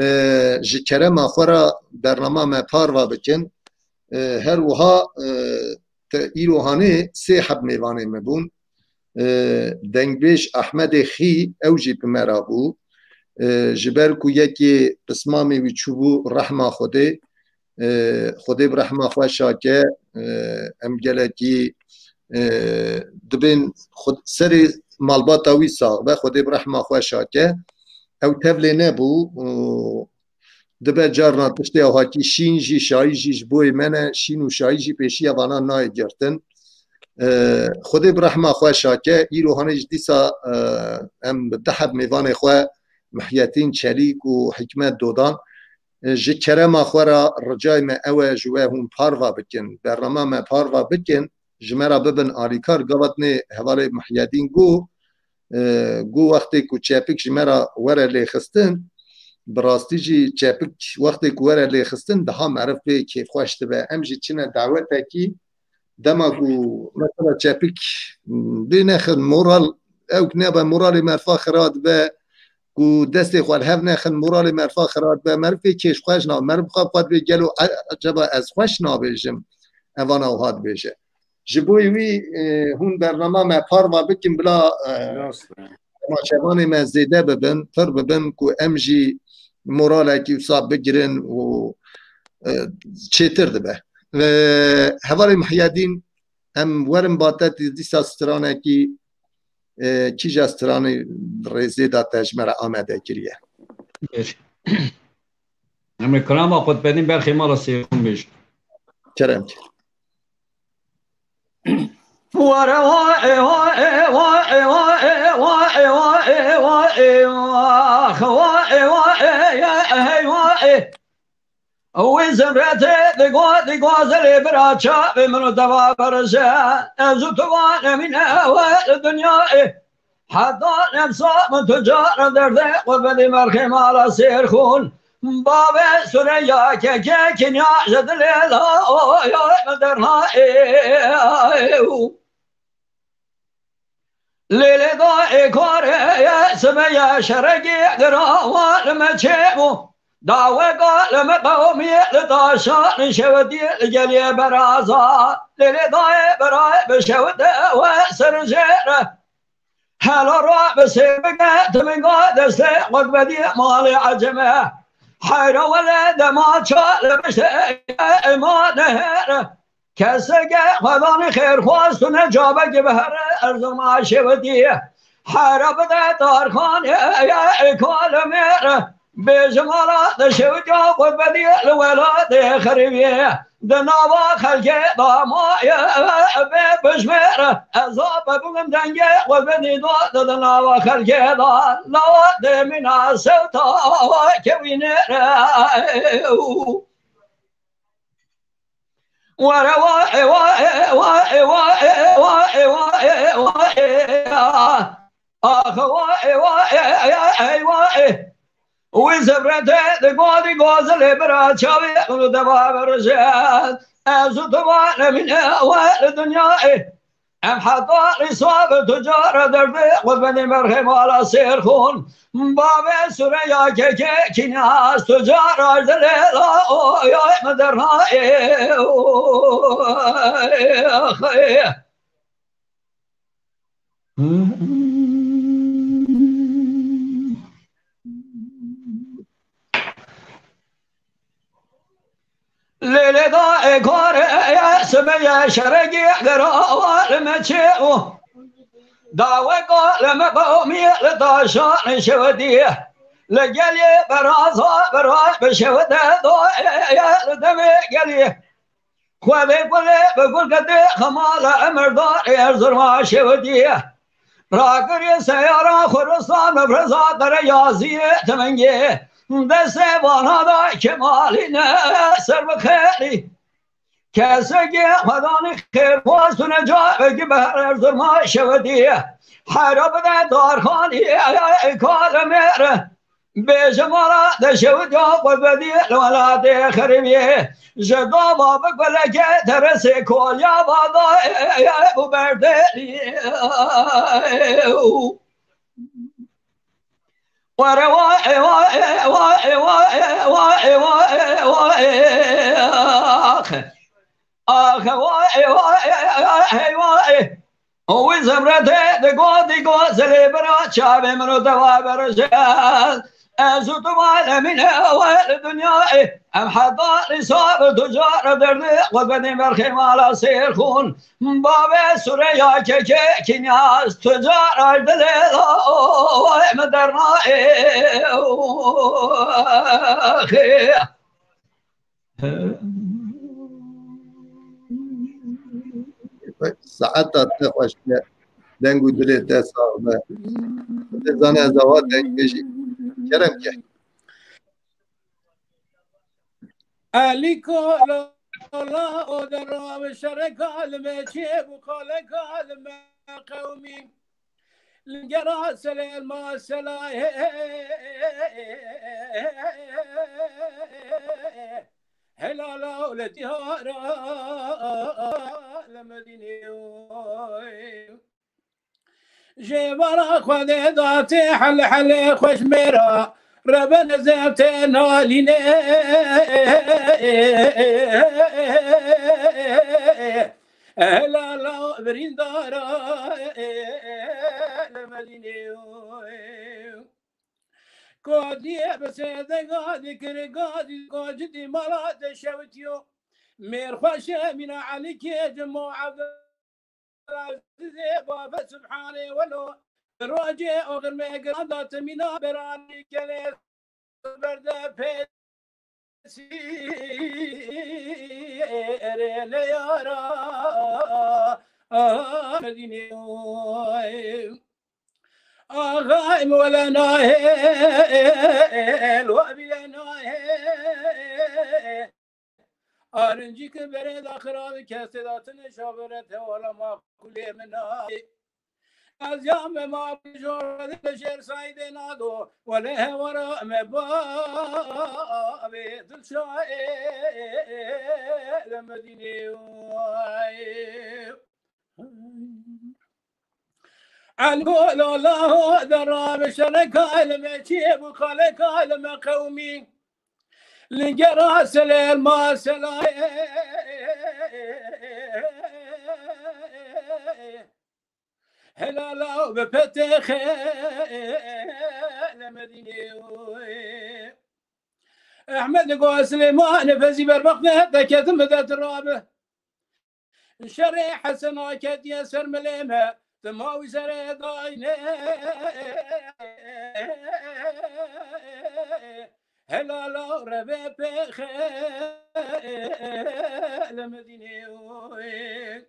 E, ji kerema xwe re bernama me parva bikin. E, her wiha, e, te îro hanê sê heb mêvanê me bûn. E, dengbêj Ehmedê Xî, ew jî bi me re bû. E, ji ber ku yekê pismamê wî çûbû rehma Xwedê, e, Xwedê bi rehma xwe şake, e, em gelekî, e, dibên xwe-, serê malbata wî sax be, Xwedê bi rehma xwe şake. Ew tevlê nebû, û dibe carna tiştê ewhakî şîn jî, şayî jî ji boyê me ne, şîn û şayî jî pêşiya vana nayê girtin. E, Xwedê bi rehma xwe şake, îro hanê ji dîsa, e, em bi du heb mêvanê xwe Mihyetîn Çelîk û Hikmet Dodan, e, ji kerema xwe re ricayê me ew e ji we hûn parva bikin, bernama me parva bikin, ji me re bibin alîkar. Gava dinê hevalê Mihyedîn got, e, got wextê ku çepik ji me re were lêxistin, bi rastî jî çepik wextê ku were lêxistin, daha meriv pê kêfxweş dibe. Em jî çine dawetekî, dema ku mesela çepik, m, bê nexin moral, ew nebe moralê merifa xira dibe, ku destê xwe li hev nexin, moralê merifa xira dibe, meriv pê kêfxweş nabe, meriv xwe bi xwe dibê gelo e-, eceba ez xweş nabêjim, evana wiha dibêje. Ji bo wî, e, hûn bernama me parva bikin bila, e, Rast e. temaşevanê me zêde bibin, pir bibin ku em jî moralekî wisa bigirin û, e, çêtir dibe. Ve hevalê Mihyedîn, em werin ba te dîsa stranekî, e, kîja stranê rêzê da te ji me re amade kiriye. Em ê kirama xwe dibedin berxê mala Sêxon bêjin. Kerem. Ew ê zimretê digo, digo zelê bira çavê min û deva berze. Ez û tu van emîne we li dinyayê. Heta nefsa min tu cara derdê xwe vedî merxê mala Sêrxûn. Bavê Sureya kekê kinya ji dilê la oya min dernayê. Lêlê da ê karê ye, sibe ye şerekê girawa li me çêbû. Daweka li min qewmî li taşan şewitî li geliyê beraza. Lê lê dayê birayê bi şewite we ser jêr. Hela ra bi sê bike timinga destê xwe vedî malê eceme. Heyra wele dema ça li piştê ema nehêr. Keseke xwedanî xêrxwaz tune cabekî bi here erzima şewitî. Here bide tarxanê ye ê kalemêr. Bêje mala de şewitya xwedbedî li welatê xerîbî. Di nava xelkê de maye bê bijmêr. Ez a bebûm dengê xwedbedî do di nava xelkê de. Lawa de mîna sewta kewînêr. Were wa e wa e wa e wa e wa e wa e wa e wa e. Ax wa e wa e e e wa e. Wî zebrete di godî gozilê bira çavê û deva verje. Ez û tu va nemîne we li dinyayê. Em heta îsa bi tu cara derdê xwe benê merxê mala sêrxûn. Bavê sureya kekê kînyas tu cara dilê la o yoy mi dernayê. Lê lê da ê kare ye simeye şerekî gerawa li me çê û daweka li me qewmî li taşan şewitî. Li gelê beraza beray bi şewite da ye li demê gelî. Xwedê gulê bi gul ketê xemala emirdarê Erzurma şewitî. Rakirê seyara Xuristan bi firza qere yaziyê timingê. Destê vana da Kemalî ne ser bi xêrî. Kesekê xwedanî xêrxwaz tune cavekî bi her Erzurma şewitî. Heyra bide Tarxanî kalemêr. Bêje mala de şewitya xwe vedî li welatê xerîbî. Ji dava bi gulekê teresê kolya vadayê bû berdêlî. Were wa e wa e wa e wa e wa e wa e wa e. Ax. Ax wa e wa e e e wa e. Û wî zemretê di go dî go zelê bira çavê min û deva berje. Ez û tu va nemîne we li dinyayê. Em heta îsa bi tu cara derdê xwe benê merxê mala sêrxûn. Bavê sureya kekê kînyas tu cara dilê la we mi dernayê. Saeta te xweş be. Deng û dilê te sax be. Xwedê zane ez awa deng bêjî. Kerem ke. Elî kala la o dera ve şereka li me çê bû, kaleka li me qewmî. Li gera selê ma selayê helala û li diyara li Medînê. Jêvara Xwedê datê hel helê xweş mêra, rebe nezefte nalîne. Helala birîndara li Medînê. Kadiyê bi sêde gadî kir, gadî gacitî mala de şewitiyo. Mêr xweşe mîna Elî kê cimo Evdil Ezîzê babe Subhanê welo. Rocê oxir me giran da timîna beranî kelê berde pê sîrê leyara Medînê. Axay Mevlana hêl, we bile nahê. Arincî ki berê da xirab, kesê da tine şabere te wala ma kulê min nahê. Ez ya me ma bijor de şer saydê nado, wele hewara me bavê Dilşahê li Medînê wayê. Elgo lala ho dera bi şereka li me çiyê bû, kaleka li me qewmî. Lingera selel ma selayê. Helala bi petê xêle Medînê. Ehmed go Silêman fezî bermaq ne deketim de tirabe. Şerê Hesena ketiye ser milê me, dima wî serê dayne. Helala revê pê xêle Medînê oy.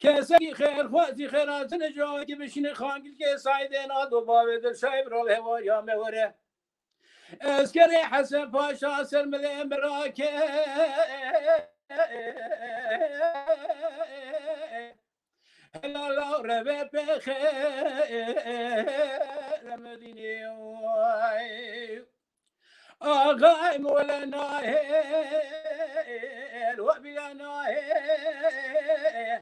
Kesekî xêrxwazî xêratin cawekî bişîne xangilkê Saîdê Nado bavê Dilşayê bi rol hewariya me were. Eskerê Hesen Paşa ser milê mirake. Helala revê pê xêle Medînê oy. Axayê min wele nahêl, we bîle nahêl.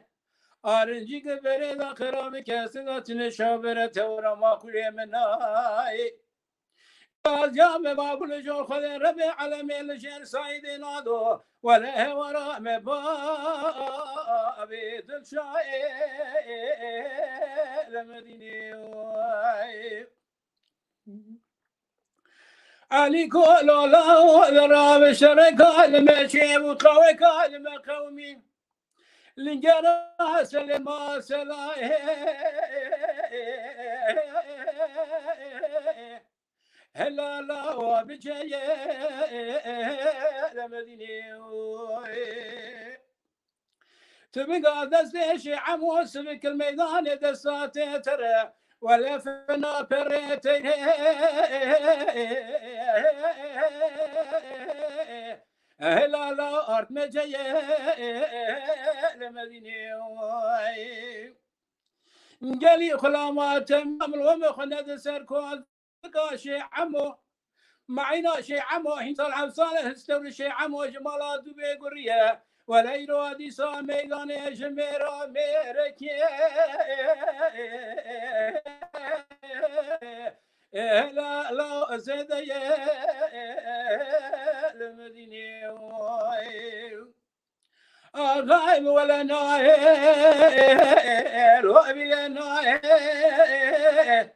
Arincî ki berê de xirabî kesê de tine şabere tewra makulê min nayê. Gaziya me babul jo Xwedê Rebê alemê li jêr Saîdê Nado. Wele hewara me bavê Dilşayê li Medînê oy. Elî kolola li ravişere kalime çê û qawê kalime qewmî. Lingera selema selayê. Helala wa biceye Medînê oy. Tibinga destê şê emo sivikil meydanê destê tere. Wele fena perê teyre. Helala artmeceye li Medînê oy. Gelî xulama temam li we me xwe nedi ser kol. Ka şê emo, maîna şê emo, hîn sal heft sal histewri şê emo ji mala dû bê guriye. Wele îro dîsa meydanê ji mêra mêrekê. Ela la zêdeye li Medînê oy. Axayê min wele nahêl, we bîle nahêl.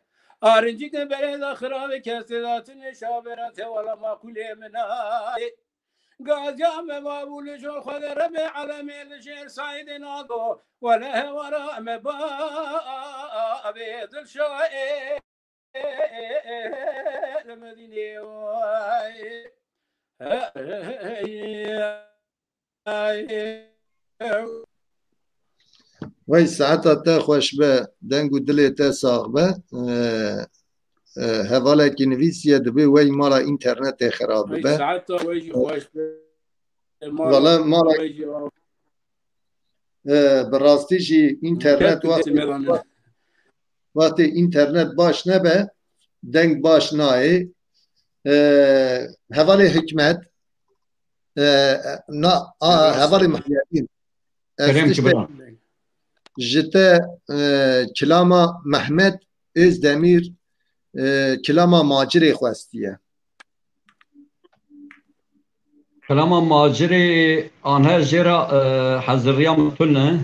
Arincî ki berê de xirabî kesê de tine şabere tewra makulê min nayê. Gaziya me babû li jor Xwedê Rebê alemê li jêr Saîdê Nado. Wele hewara me bavê Dilşayê. Wey saeta te xweş be, deng û dilê te sax be. Ee, e, hevalekî nivîsiye, dibê wey mala înternetê xirab bibe. Saeta wey jî xweş be. Wala mala Ee, bi rastî jî înternet wextê, wextê înternet baş nebe, deng baş nayê. Ee, hevalê Hikmet, ee, na, a, hevalê Muhyedîn. Ez Kerem tiştek ki bira. Ji te, ee, kilama Mehmet Özdemir, ee, kilama Macirê xwestiye. Kilama Macirê anhe jê re, e, heziriya min tune. Erê.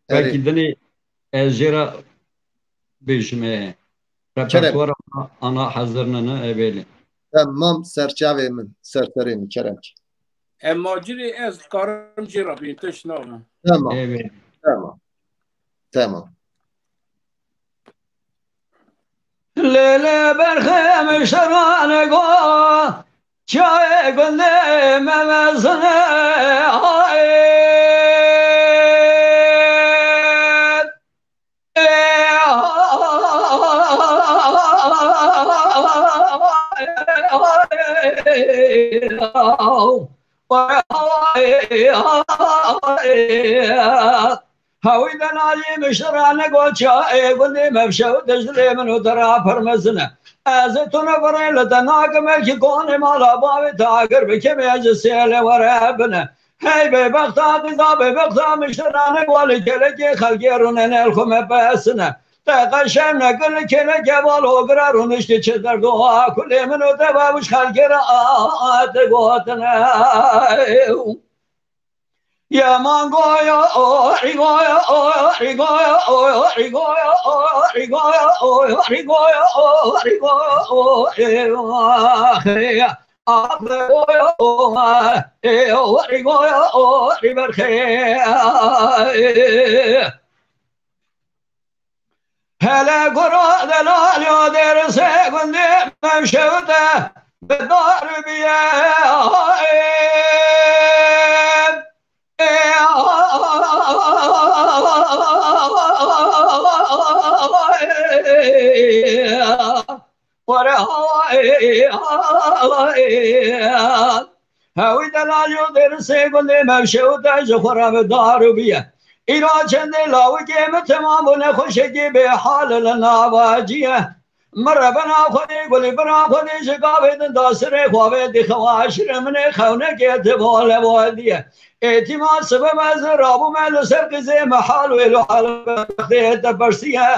Belkî dinê ez jê re bêjim, e, repertuara ana hezir nene, e, belê. Temam, serçavê min, serserê min, kerem ki. Em Macirê ez karim jê re bîn, tişt nabim. Temam. Evet. Temam. Temam. Lê lê berxê min şerane go, çayê gundê me mezine, ay. Hewî denalî mişirane goça ê gundê mevşew dejilê min û dera pir mezin e. Ez ê tu nevirê li te nakim, belkî konê mala bavê te agir bikemê, ez ji sêlê were bine. Hey bêbexta qîza bêbexta mişirane go li gelekê xelkê rûnenê li xwe me pesine. Te qeşem nekir kêleke bal û girar û niştî çi derdo kulê min û te bawiş xelkê re te gotine. Ye mangoya o, rigoya o, rigoya o, rigoya o, rigoya o, rigoya o, rigoya o, rigoya o, rigoya o, riberxê. Hele gura delal ya derse gundê mevşewte bedar biye. Were Hewî delal yo derisê gundê mevşewte ji xwe re bi dar û biye. Îro çendê lawikê min temam bû nexweşekî bêhal li nava cî ye. Min rebena Xwedê gulî bira Xwedê ji gavê din da sirê xwe vê dixewa şirê min ê xewnekê ti bo levadiye. Êtîma sibê me zî rabûme li ser qîzê mehal wê lo hal bextê te persiye.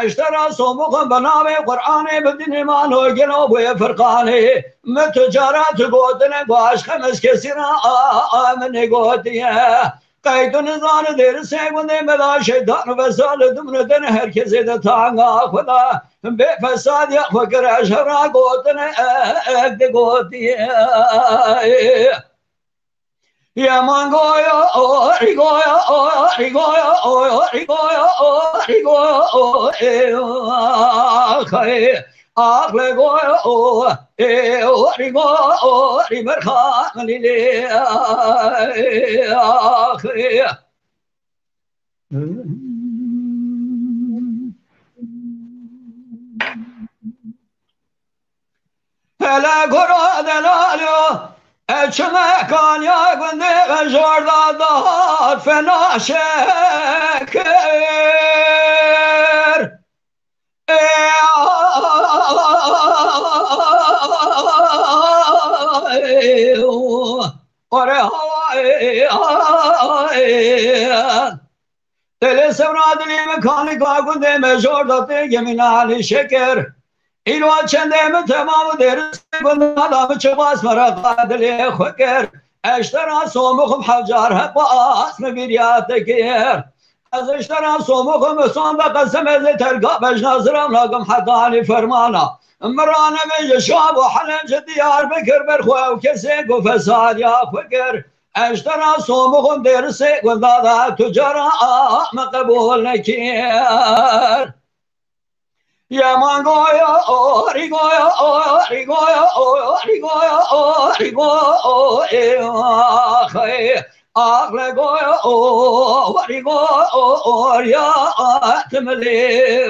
Eştera somixin bi navê Qur'anê bi dinê mano gelo bûye Firqanê. Mi tu cara tu gotine ku aşqem ez kesî ra a, a, a, min ê gotiye. Qey tu nizane dêrisê gundê me da şeytan û vesal û dimne dene her kesê de tanga xwe da. Bê fesadiya xwe kire ji ra gotine, e, e, e, de gotiye. Ye mangoya o, rigoya o, rigoya o, rigoya o, rigoya o, e, o, ax, e, ax, le goya o, e, o, rigoya o, riberxa, li, le, ax, e. Hele gura delalo, e çime kanya gundê jorda da fena şekir. Ore, ay, ay. Dilê sewra dilê min kanika gundê me jor da tê gemîna Alî Şekir. Îro çendê min temam û dêrisê gunda da min çi bas me re qa dilê xwe kir. Eştera somixim hevcar hep bas me bîriya te kir. Ez eştera somixim son de qesem ez ê terka bejna ziram nakim heta Alî fermana. Mirane min ji Şam û Helem ji Diyarbekir ber xwe ew kesê ku fesadiya xwe kir. Eştera somixim dêrisê gunda da tu cara me qebûl nekir. Ye mangoya o, rigoya o, rigoya o, rigoya o, rigo o, e, ax, e, ax, le goya o, rigo o, o, ya, a, timilê,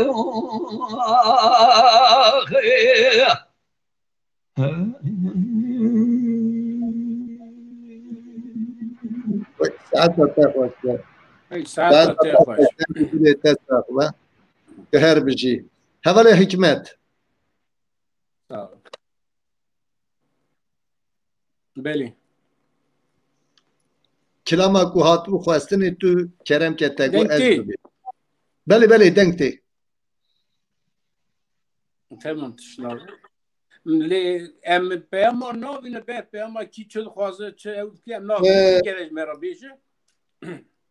ax, e. Saeta te xweş be. Ey, saeta te xweş. Dilê te sax be. Tu her bijî. Hevalê Hikmet. Sağ ol. Belê. Kilama ku hatibû xwestinê tu kerem ke te got ez bibî. Belê, belê, deng tê. Tamam, tişt lazim. Lê em peyama navîne ber peyama kî çi dixwaze, çi ew dike, em navîne. Ee, gelek me re bêje.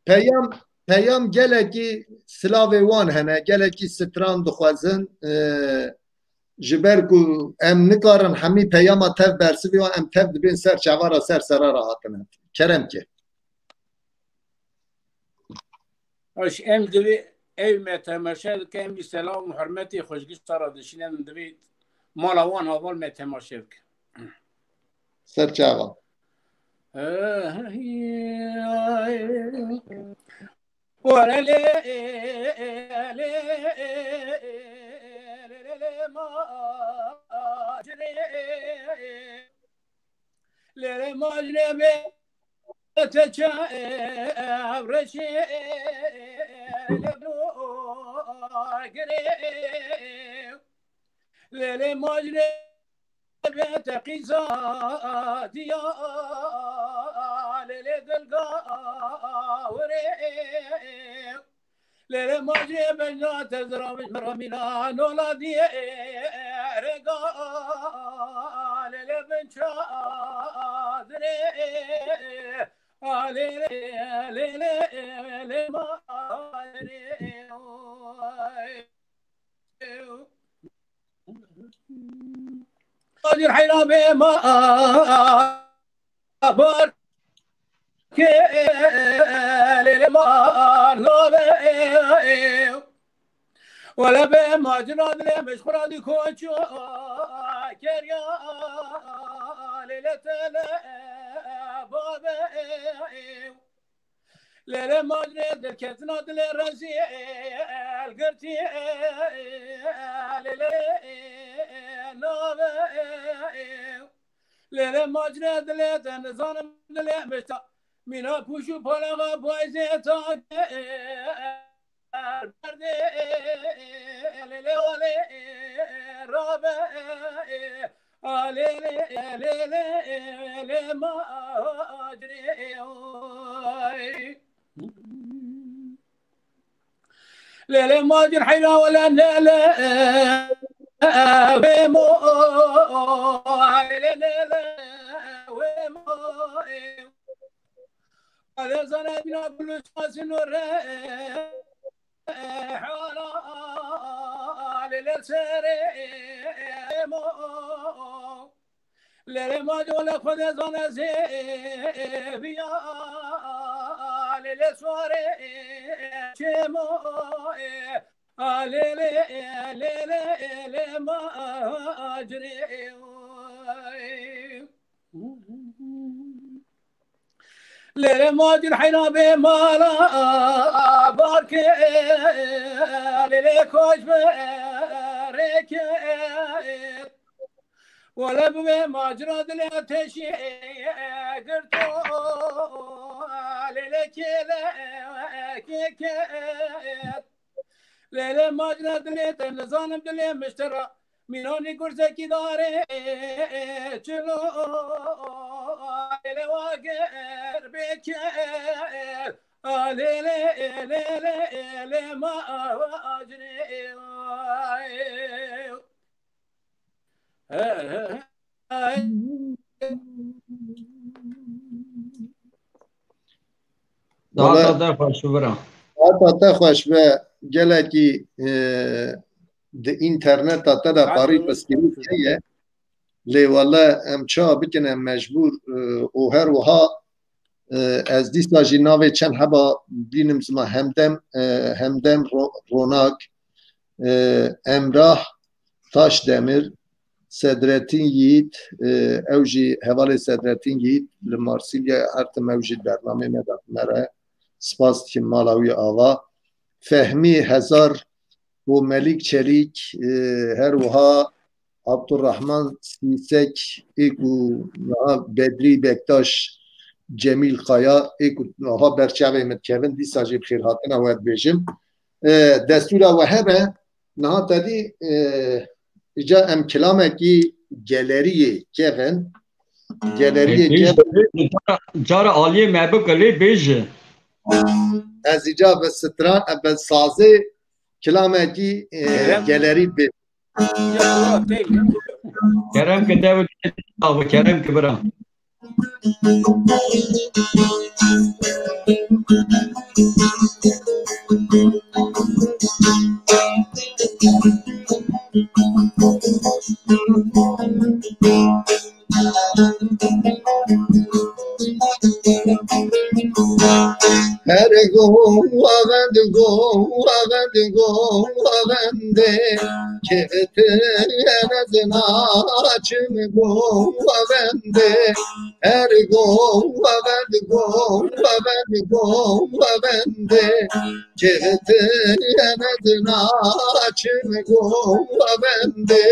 Peyam, peyam gelekî silavê wan hene, gelekî stran dixwazin, ee, ji ber ku em nikarin hemî peyama tev bersivî wan, em tev dibên ser çava re, ser sera re hatine. Kerem ke. Eş, em divê ew me temaşe dike, em jî selam û hurmetê xweşgişta re dişînin, em divê mala wan heval me temaşe bike. Ser çava. Were lê, lê, lê, lê, lê, ma, cirê, lê, lê, ma, cirê, bê. Te çav reşê lê girê, lê lê macrê be te qîza diya, lê lê dilga wirê. Lêlê macê bejna te ziraviş min re mîna nola diyê rêga. Lêlê bin çadrê, a lêlê, lêlê, lê macê. Macir heyra bê ma bar ke lê ma nave. Wele bê macira dilê mişxura di koço kerya lê lê tele babe. Lêlê macrê dilketina dilê rezîl girtî lêlê nave. Lêlê macrê dilê te nizanim dilê mişta mîna pûş û palaxa bayzê ta berdê lêlê olê rabe. Alê lê, lê, lê, lê, macirê, oy. Lê, lê, macir heyra wele ne, lê, wê mo, lê, lê, lê, wê mo, alê zane bina bulu sasin o re. Hala lê serê mo. Lê ma cole xwedê zane zêviya lê swarê çêmo. Lê lê lê lê lê ma acirê. Lêlê macir heyra bê mala barke. Lêlê koç be rêke. Wele bê macira dilê ateşê girto. Lêlê kêle kêke. Lêlê macira dilê te nizanim dilê miştera. Mînanî gurzekî darê çilo lê wager bêkel. A lê lê lê lê lê ma acirê. Data te xweş bira. Data te xweş be, gelekî, e, di înterneta te de qarî piskirî heye. Lê wele em ça bikin, em mecbûr, e, û her wiha, e, ez dîsa jî navê çend heba bînim zima Hemdem, e, Hemdem Ro-, Ronak, e, Emrah Taşdemir, Sedrettin Yiğit, e, ew jî hevalê Sedrettin Yiğit li Marsilya, her tim ew jî bernameyê me de me re. Spas dikim mala wî ava. Fehmî Hezar û Melîk Çelîk, e, her wiha Abdurrahman Sîsek, ê ku niha Bedrî Bektaş, Cemîl Kaya, ê ku niha ber çavê min dikevin, dîsa jî bi xêrhatina we dibêjim. E, destûra we hebe, niha te dî, e, îca em kilamekî geleriyê kevin. Geleriyê Ê, bêje, kevin. Bêje, cara, cara aliyê me bike lê bêje. Ez îca bi stran, bi sazê kilamekî, e, Kerem. Gelerî bê. Kerem ki dev, kerem ki bira. Her govend, govend, govendê, kevtine zinaçim govendê. Her govend, govend, govendê, kevtine zinaçim govendê.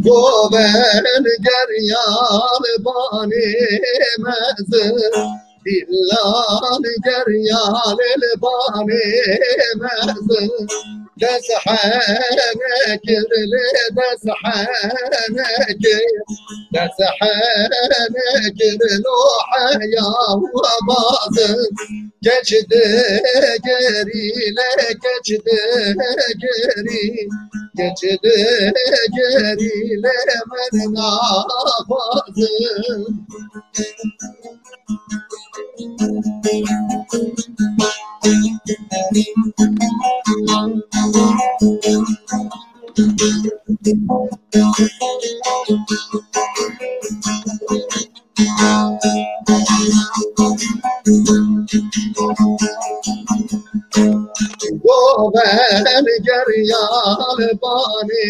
Govend geryan banê mezin, Dîlan geryan li banê mezin. Dest hene kir lê dest hene kir. Dest hene kir lo heya we bazin. Keç digerî lê keç digerî. Keç digerî lê min naxwazin. Goven geryal banê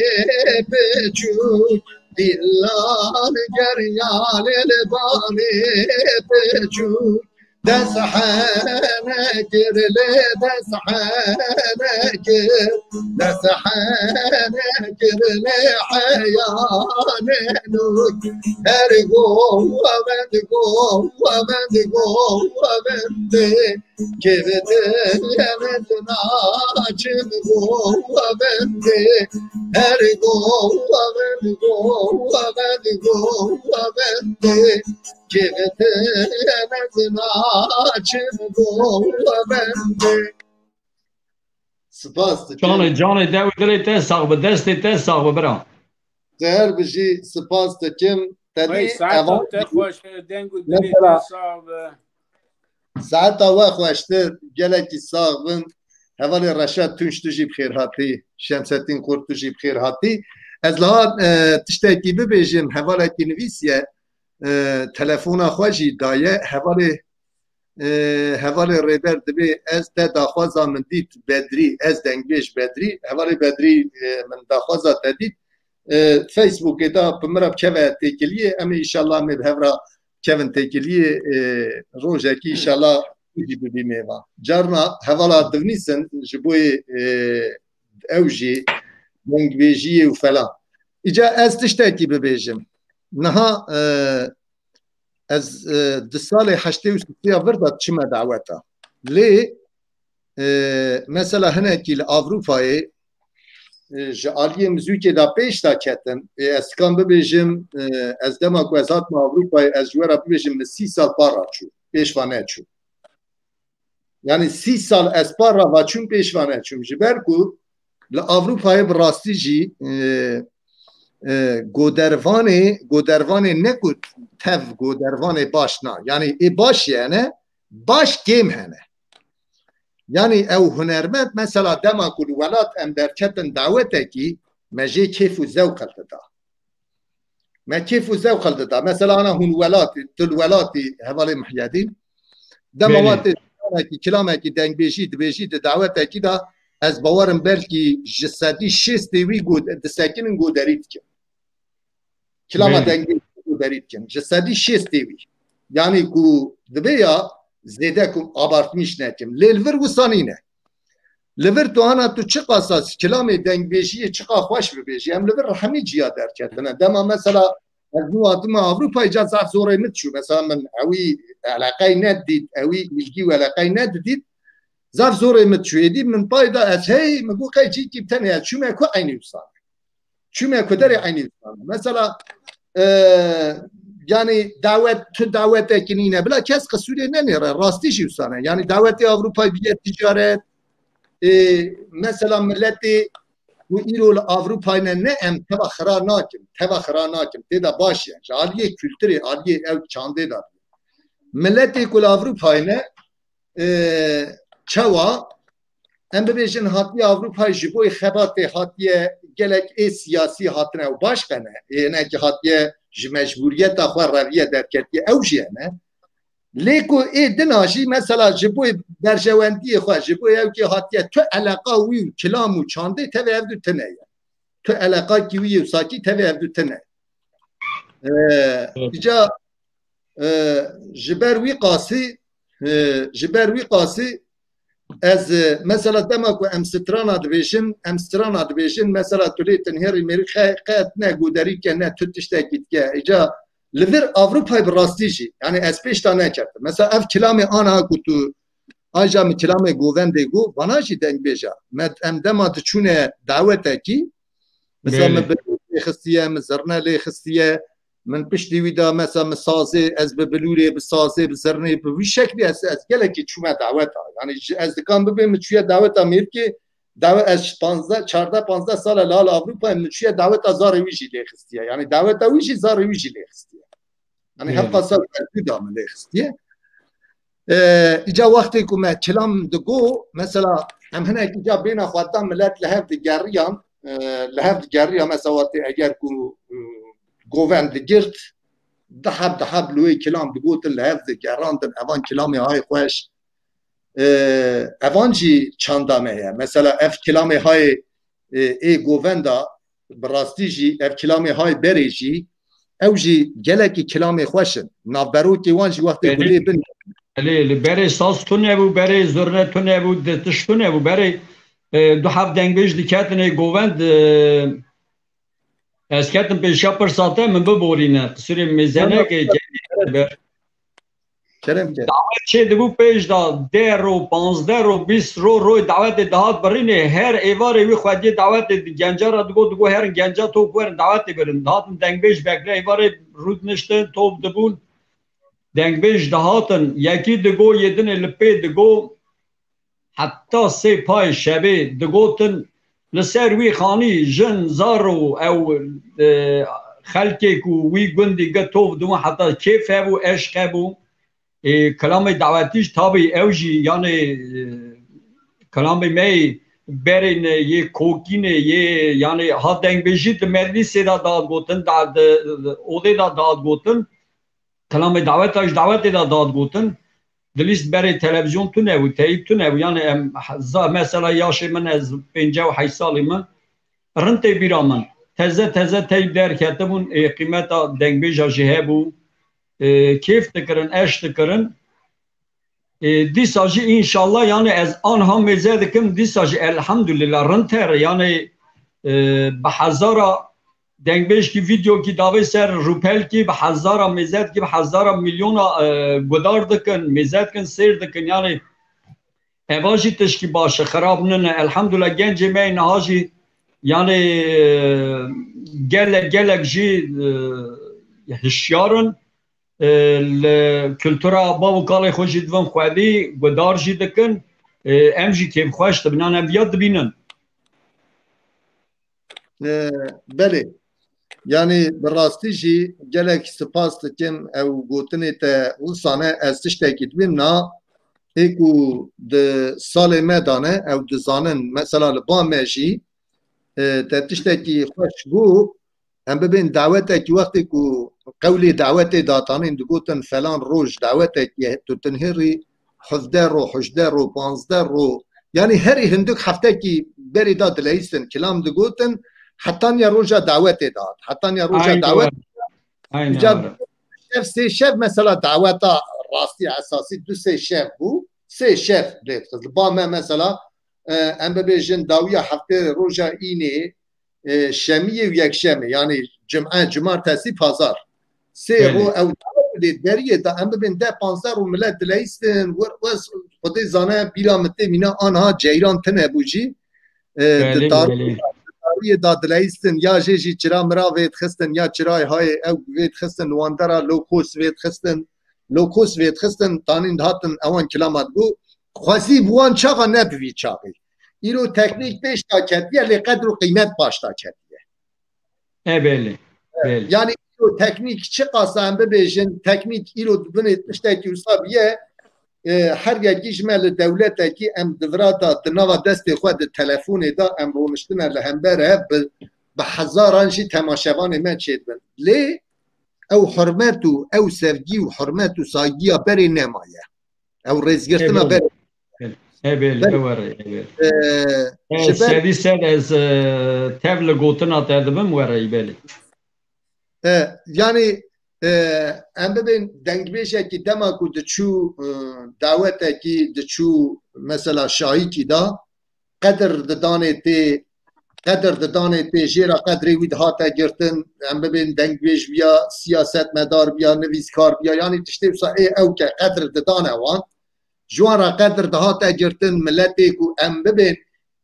piçûk, dillan geryal banê piçûk. Dest hene kir lê dest hene kir. Dest hene kir lê heyanê nûk. Her govend govend govendê. Kevete yemez naçim govendê. Her govend govend govendê. Kevete yemez naçim govendê. Spas dikim. Canê, canê, dew dilê te sax bi, destê te sax bi, bira. Te her bijî, spas dikim. Te Vay, dî saeta evan te xweş, deng û dilê te mesela sax bi. Saeta we xweştir, gelekî sax bin. Hevalê Reşat Tunç, tu jî bi xêr hatî. Şemsettin Kurt, tu jî bi xêr hatî. Ez liha, e, tiştekî bibêjim, hevalekî nivîsiye, e, telefona xwe jî daye. Hevalê, e, hevalê Rêber dibê ez te daxwaza min dît Bedrî, ez dengbêj Bedrî. Hevalê Bedrî, e, min daxwaza te dît. E, Facebookê de bi min re bikeve têkiliyê, em ê înşallah em ê bi hev re kevin têkiliyê, e, rojekî înşallah tu jî bibî mêvan. Carna hevala divnîsin ji bo yê, e, ew jî dengbêjiyê û falan. Îca ez tiştekî bibêjim. Niha, e, ez, e, di salê heştê û sisiya vir de diçime daweta. Lê, e, mesela hinekî li Avrupayê, e, ji aliyê mizûkê de pêş de ketin. Ê, ez dikan bibêjim, e, ez dema ku ez hatime Avrupayê, ez ji we re bibêjim, min sî sal para çû. Pêş ve neçû. Yani sî sal ez para ve çûm, pêş ve neçûm. Ji ber ku li Avrupayê bi rastî jî, e, e, godervanê, godervanê ne ku tev godervanê baş na. Yani ê baş hene, baş kêm hene. Yani ew hunermend mesela dema ku li welat em derketin dawetekî me jê kêf û zewq dida. Me kêf û zewq dida. Mesela ana hûn welatî, tu li welatî hevalê Mihyedîn. Dema Belê. Watê kilamekî, kilamekî dengbêjî dibêjî di dawetekî de ez bawerim belkî ji sedî şêstê wî go-, disekinin goderî dikin. Kilama Belê. Dengbêjî goderî dikin. Ji sedî şêstê wî. Yani ku dibe ya zêde ku abartmîş nekim. Lê li vir wisa nîne. Li vir tu ana tu çiqasa kilamê dengbêjiyê çiqa xweş bibêjî, em li vir hemî ciya derketine. Dema mesela ez nû hatime Avrupayê ca zaf zorê min çû. Mesela min ewî eleqey nedît, ewî îlgî û eleqey nedidît. Zaf zorê min çû. Êdî min pay da ez hey, min got qey cîkî bi tenê ez çûme ku eynî wisa ne. Çûme ku derê eynî wisa ne. Mesela, e, yani dawet, tu dawetekî nîne. Bila kes qisûrê nenêre. Rastî jî wisa ne. Yani dawetê Avrupayê biye ticaret. E, mesela miletê ku îro li Avrupayê ne, ne em teva xira nakin. Teva xira nakin. Tê de baş ye. Ji aliyê kulturê, aliyê ew çandê de. Miletê ku li Avrupayê ne, e, çawa em bibêjin hatiye Avrupayê ji bo xebatê hatiye gelek ê siyasî hatine û baş qene. Ê hinekî hatiye ji mecbûriyeta xwe reviye derketiye, ew jî hene. Lê ku ê dina jî mesela ji bo berjewendiyê xwe, ji bo ew kê hatiye tu eleqa wî û kilam û çandê tevê ev du tine ye. Tu eleqakî wî yê û sakî tevê ev du tine. Ee, Evet. Îca, e, ji ber wî qasî, e, ji ber wî qasî ez, e, mesela dema ku em strana dibêjin, em strana dibêjin, mesela tu lê tenhêrî mêrî xe-, qet ne goderî ke ne tu tiştekî dike. Îca li vir Avrupayê bi rastî jî, yani ez pêş de neketim. Mesela ev kilamê ana ku tu Aja min kilamê govendê got, vana jî dengbêja. Me, em dema diçûne dawetekî, mesela min Belê. bilûr lê xistiye, min zirne lê xistiye, min piştî wî de mesela min sazê, ez bi bilûrê, bi sazê, bi zirnê, bi wî şeklî ez, ez gelekî çûme daweta. Yani ji, ez dikan bibê min çûye daweta mêrkê, dawe-, ez panzdeh, çardeh panzdeh sal e li hal Ewropa min çûye daweta zarê wî jî lê xistiye. Yani daweta wî jî zarê wî jî lê xistiye. Yani Belê. hevqasa bergû da min lê xistiye. Ee, îca wextê ku me kilam digo, mesela em hinek îca bêna xwedina millet li hev digeriyan, e, li hev digeriyan, mesela wextê eger ku, e, govend digirt, di heb, di heb li wê kilam digotin, li hev digerandin, evan kilamê hay xweş. E, evan jî çanda me ye. Mesela ev kilamê hay, e, ê govenda, bi rastî jî ev kilamê hay berê jî, ew jî gelekî kilamê xweş in. Navberokê wan jî wextê ku Belê. lê bin. Belê, li berê saz tune bû, berê zurne tune bû, di tişt tune bû, berê, e, du heb dengbêj diketin ê govend, e, ez ketim pêşiya pirsa te, min biborîne. Qisûrê mêze Kerem neke, ke. Kerem ke. Dawet çê dibû pêş de deh ro, panzdeh ro, bîst ro, royê dawetê dihat birînê, her êvarê wî xwediyê dawetê di genca re digot, digot herin genca top werin dawetê birin. Dihatin dengbêj bekle, êvarê rûdiniştin, top dibûn. Dengbêj dihatin, yekî digo, yê dinê li pê digo, heta sê payê şevê digotin, li ser wî xanî jin, zaro, ew, e, xelkê ku wî gundî get tov dibûn, heta kêf hebû, eşq hebû. E, kilamê dawetî jî tabî ew jî, yanê, e, kilamê me yê berê ne, yê kokî ne, yê, yanê ha dengbêjî di meclîsê de dihat gotin, da, di, di odê de dihat gotin. Kilamê daweta ji dawetê de dihat gotin. Di lîst berê televîzyon tune bû, teyîb tune bû. Yanê em, za-, mesela yaşê min, ez pêncî û heşt salî min, rind tê bîra min. Teze teze teyîb derketibûn, ê, qîmeta dengbêja jî hebû. E, kêf dikirin, eş dikirin. E, dîsa jî înşallah, yanî ez anha mêze dikim, dîsa jî elhamdulillah rind here. Yanî, e, bi hezara dengbêjkî, vîdeokî davê ser rûpelkî, bi hezara mêze dikî, bi hezara milyona, e, gudar dikin, mêze dikin, sêr dikin. Yanî eva jî tişkî baş e, xirab nine. Elhamdulillah gencê me yê niha jî, yanî, e, gelek, gelek jî, e, hişyar in. E, li kultura bav û kalê xwe jî dibin xwedî, gudar jî dikin. E, em jî kêfxweş dibin, yan em viya dibînin. E, belê. Yanî bi rastî jî gelek spas dikim ew gotinê te wisa ne, ez tiştekî dibînim na, ê ku di salê me de ne, ew dizanin, mesela li ba me jî, e, te tiştekî xweş got, em bibên dawetekî, wextê ku qewlê dawetê datanîn, digotin, falan roj dawetekî ye, tu tinhêrî hevdeh ro, hejdeh ro, panzdeh ro, yanî herî hindik heftekî berê da dileyîstin, kilam digotin, hetaniya roja dawetê dihat, hetaniya roja Aynen dawet. öyle. Aynen Îca öyle. şev, sê şev mesela daweta rastî esasî du sê şev bû, sê şev lê dixist. Li ba me mesela, e, em bibêjin dawiya heftê roja înê, e, şemiyê û yekşemê, yanî cum'e, cumartesî, pazar. Sê Belê. ro ew dawet lê deriyê da em bibên deh panzdeh ro millet dileyîstin, wir, wes, Xwedê zane bîra min tê mîna anha ceyran tine bû jî. E, di Belê, tar-, belê. tariyê da dileyîstin, ya jê jî çira mira vêdixistin, ya çirayê hayê ew vêdixistin, li wan dera lokos vêdixistin, lokos vêdixistin, tanîn dihatin ewan kilama dibû. Xwezî bi wan çaxa ne bi vî çaxî. Îro teknîk pêş da ketiye, lê qedr û qîmet paş da ketiye. E, belê, belê. Yani îro teknîk çiqas em bibêjin, teknîk îro di binê tiştekî wisa biye, e, her yekî ji me li dewletekî em di vira da, di nava destê xwe, di telefonê da em roniştine li hember e, bi, bi hezaran jî temaşevanê me çêdibin. Lê ew hurmet û ew sevgî û hurmet û saygîya berê nemaye. Ew rêzgirtina Ê, belê. ber. Ê, belê, Belê. ew were, ê, belê. Ee, Ê, ji ber sedî sed ez, e, tev li gotina te dibim, were, ê, belê. E, yani, e, em bibên dengbêjekî dema ku diçû, e, dawetekî diçû mesela şahîkî da, qedir didanê tê, qedir didanê tê, jê re qedrê wî dihate girtin, em bibên dengbêj biya, siyasetmedar biya, nivîskar biya, yanî tiştê wisa ê ew ke qedir didane wan. Ji wan re qedir dihate girtin, miletê ku em bibên,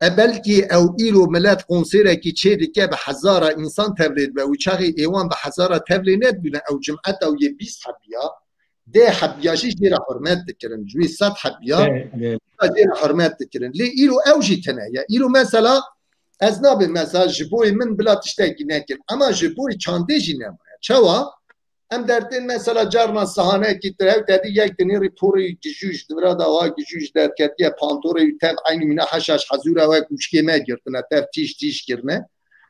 e, belkî ew îro milet konserekî çê dike, bi hezara însan tevlê dibe û çaxê êwan bi hezara tevlê nedibûne, ew cimeta û yê bîst hebiya, deh hebiya jî jê re hurmet dikirin, ji wî sed hebiya jê re hurmet dikirin. Lê îro ew jî tune ye. Îro mesela ez nabêm mesela ji boyê min bila tiştekî nekir. Ema ji boyê çandê jî nemaye. Çawa? Em dertên mesela carna sahanekî tu hew tedî yek dinêrî porê wî gijû ji divira de wa gijû ji derketiye, pantorê wî tev eynî wîna heşaş hezûra wek wişkê me girtine, tev tîş tîş kirine.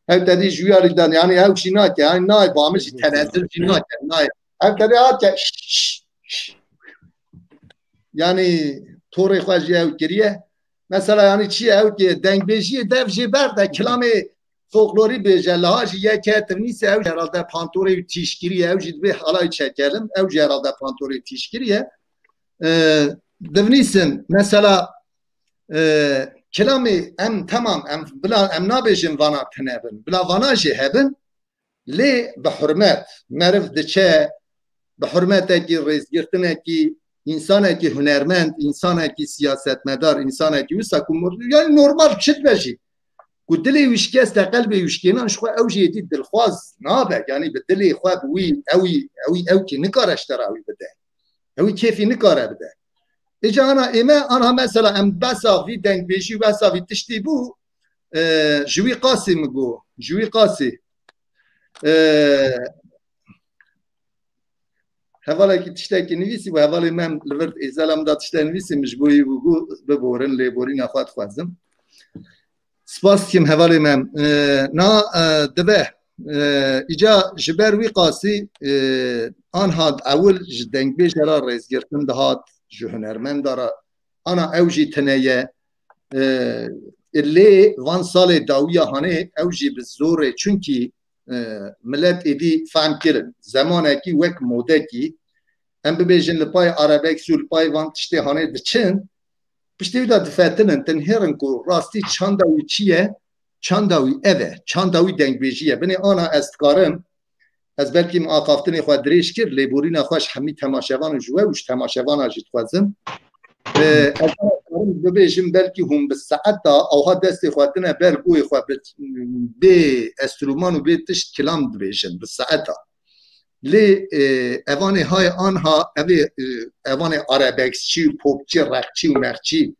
Hew tedî ji wî alî dan, yanî ew jî nake, yanî nayê ba min jî tenezil jî nake, nayê. Ev tedê hat ke şş, şş, şş. Yanî torê xwe jî ew kiriye. Mesela yanî çi ye ew ki dengbêjiyê dev jê berde, kilamê folklorî bêje, liha jî yeke tivnîse ew jî herhalde pantorê wî tîşkirî ye, ew jî dibê halay çekelim, ew jî herhalde pantorê tîşkirî ye. Ee, divnîsin, mesela, e, kilamê em temam, em bila, em nabêjin vana tune bin, bila vana jî hebin, lê bi hurmet, meriv diçe, bi hurmetekî, rêzgirtinekî, însanekî hunermend, însanekî siyasetmedar, însanekî wisa ku mor-, yani normal çi dibe jî. Ku dilê wî şikeste, qelbê wî şikênan, ji xwe ew jî êdî dilxwaz nabe. Yani bi dilê xwe, bi wî, ew, ew, ew kî nikare ji te re wî bide. Ew kêfî nikare bide. Îca ana ême, anha mesela em behsa vî dengbêjî, behsa vî tiştî bû, e, ji wî qasî min got, ji wî qasî. E, hevalekî tiştekî nivîsî bû, hevalê me li vir êzela min da tiştek nivîsî, min ji bo wî bû, got, biborin, lêborîna xwe dixwazim. Spas dikim hevalê me. E, na, e, dibe, e, îca ji ber wî qasî, e, anha ewil ji dengbêje re rêzgirtin dihat, ji hunermenda re, ana ew jî tune ye. E, lê van salê dawiya hanê ew jî bi zorê, çunkî, e, milet êdî fehm kirin. Zemanekî wek modekî, em bibêjin li pay arabeksî û li pay van tiştê hanê diçin, piştî wî de difetinin, tinhêrin ku rastî çanda wî çi ye, çanda wî ev e, çanda wî dengbêjî ye. Binê ana ez dikarim, ez belkî min axaftinê xwe dirêj kir, lêborîna xwe ji hemî temaşevan û ji we û ji temaşevana jî dixwazim. E, ez dikarim bibêjim, belkî hûn bi saeta awha destê xwe tine ber guhê xwe bi, bê enstrûman û bê tişt kilam dibêjin bi saeta. Lê, e, evanê hay anha, evê, e, evanê arabeksçî û popçî, reqçî û meqçî,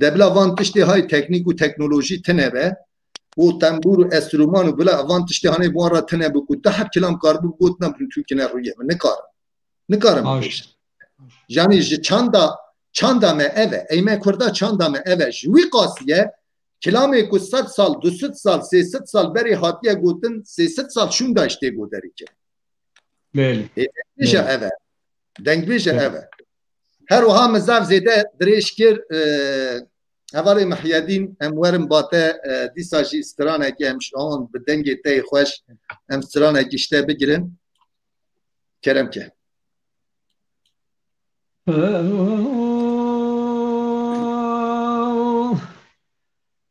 de bila van tiştê hay teknîk û teknolojî tine be, û tembûr û enstrûman û bila van tiştê hanê bi wan re tine bi ku du heb kilam karibû gotina bi tûkine rûyê min. Nikarim. Nikarim bibêjim. Yanî ji çanda, çanda me ev e. Ey me Kurda çanda me ev e. Ji wî qasî ye, kilamê ku sed sal, du sed sal, sê sed sal berê hatiye gotin, sê sed sal şûnda ji tê goderî kirin. Belê. Ê, dengbêje ev e. Dengbêje ev e. Her wiha min zaf zêde dirêj kir, e, hevalê Mihyedîn, em werin ba te, e, dîsa jî stranekî em ji an bi dengê te yê xweş, em stranekî ji te bigirin. Kerem ke.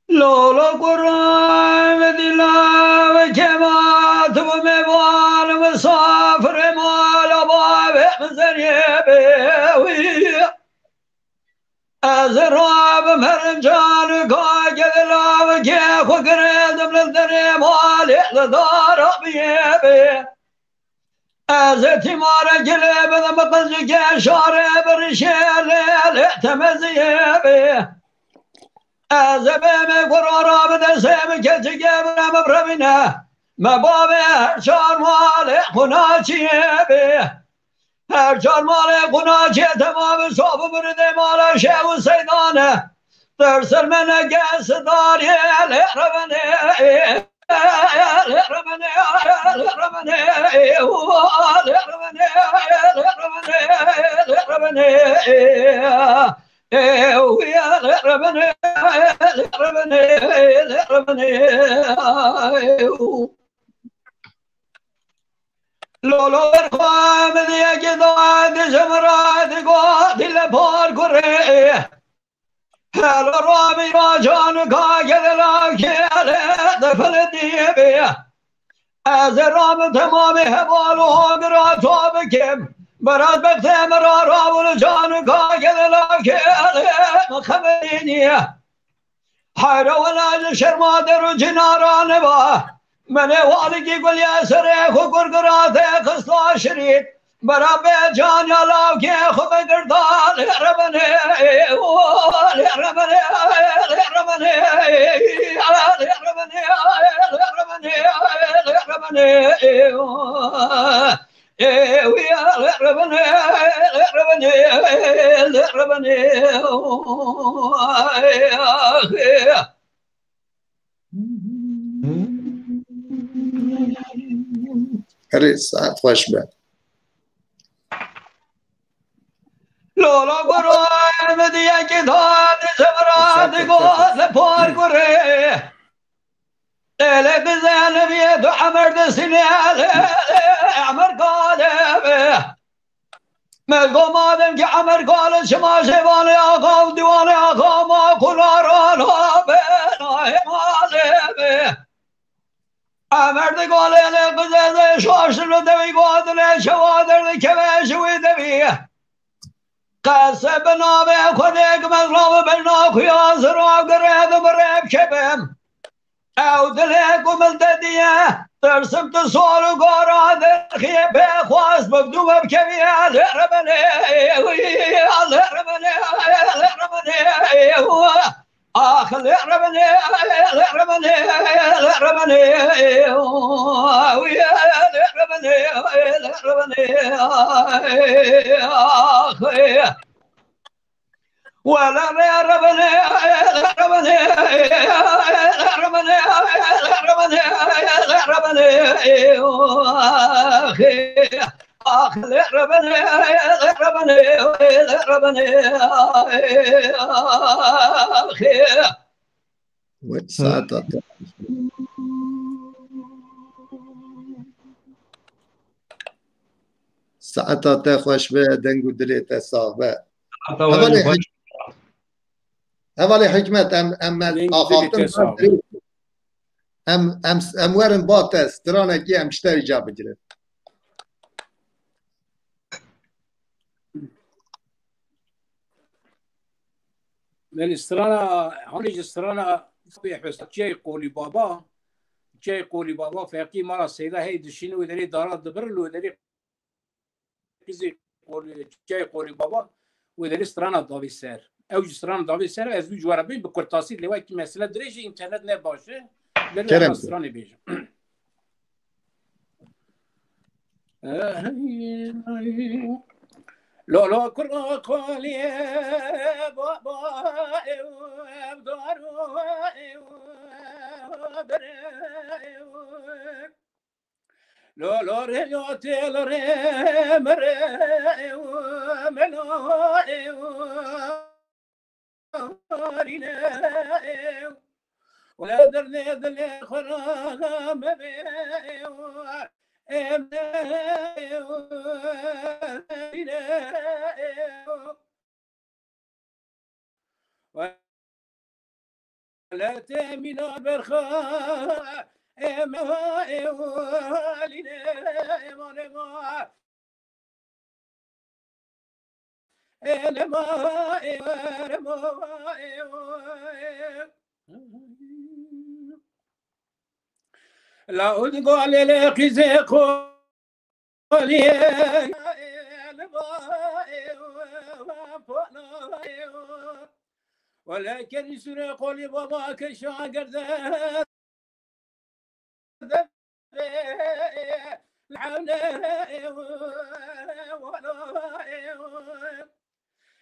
Lolo kurê min dîla ve kemat ve mevan misafirê mala bavê min zeriyê bê wî. Ez rabim her can û ka gedela ve ke xwe girêdim li derê malê li dara biyê bê. Ez ê tîmare gilê bidim, qizcikê şarê birişê lê, lê temeziyê bê. Ez ê bê me kurara bi destê min keçikê bire min revîne. Me bavê her çar malê qunaçiyê bê. Her çar malê qunaçiyê temamî sob û miridê mala şev û seydane. Dersin me neke sidariyê lê revenê. Lolo xwe min yekê da dijim re digot dîle par kurê. Hela rabî racan ka gel la kele de fele diye be. Ez ê rabim temamê heval û hagira to bikim. Berat bextê min ra rabû li canika gelê lakê xeberî niye. Heyre wela ji şerma der û cinara neba. Menê walikî gulya serê xwe gurgirate xista şirît. Bera be can ya lawkê xwe vegirda lê rebenê, lê rebenê, lê rebenê, lê rebenê, lê rebenê, lê rebenê. Herê saet xweş be. Lola gurê min diyekî da di zevra digot li par gurê. Lê bi zenimiyê tu emer disînê, lê emer galê be. Mezgo madem ki emer galê çima şêvanê axa û dîwanê axa ma kulara la be, nayê malê be. Emer di galê lê qizê zê şaştir li devî guhatine çewa derdikeve ji wî devî. Qese bi navê Xwedê ki mezra ve berna xuya zira gire di bi rê bikevim. Ew dilê ku min te diye, tirsim tu sal û gara derxiyê pê xwest bibdû ve bikeviye lê rebenê, lê rebenê, lê rebenê. Ax lê rebenê, lê rebenê, lê rebenê, lê rebenê, lê rebenê, ax. Wele lê rebenê, lê rebenê, lê rebenê, lê rebenê, lê rebenê, ax. Ax lê rebenê, lê rebenê, lê rebenê, ax. Wê saeta te. Saeta te xweş be, deng û dilê te sax be. Saeta we Hevalê jî xweş. Hik-, Hevalê Hikmet, em, em, em Deng dilê axaftin te sax be. Em, em, em werin ba te, stranekî em ji te rica bigirin. Belê strana, hanê ji strana Çiyayê Qolî Baba, Çiyayê Qolî Baba, feqî mala Seyda hey dişîne wê derê dara dibir, li wê derê qizê Qolî, Çiyayê Qolî Baba, wê derê strana davê ser. Ew ji strana davê ser, ez wî ji we re bêm bi kurtasî, lê wekî mesele dirêj e, înternet ne baş e. Belê Kerem em ke. Stranê bêjim. Lolo kuro kolye baba ev daru ev bere ev. Lolo re yo tel re mere ev melo ev. Wala derdê dilê xwe ra mebe. Em ne wala te mîna berxa. Em ne La ud golê lê qîzê qolê. Wele kerî sûrê qolî baba ke şagirde.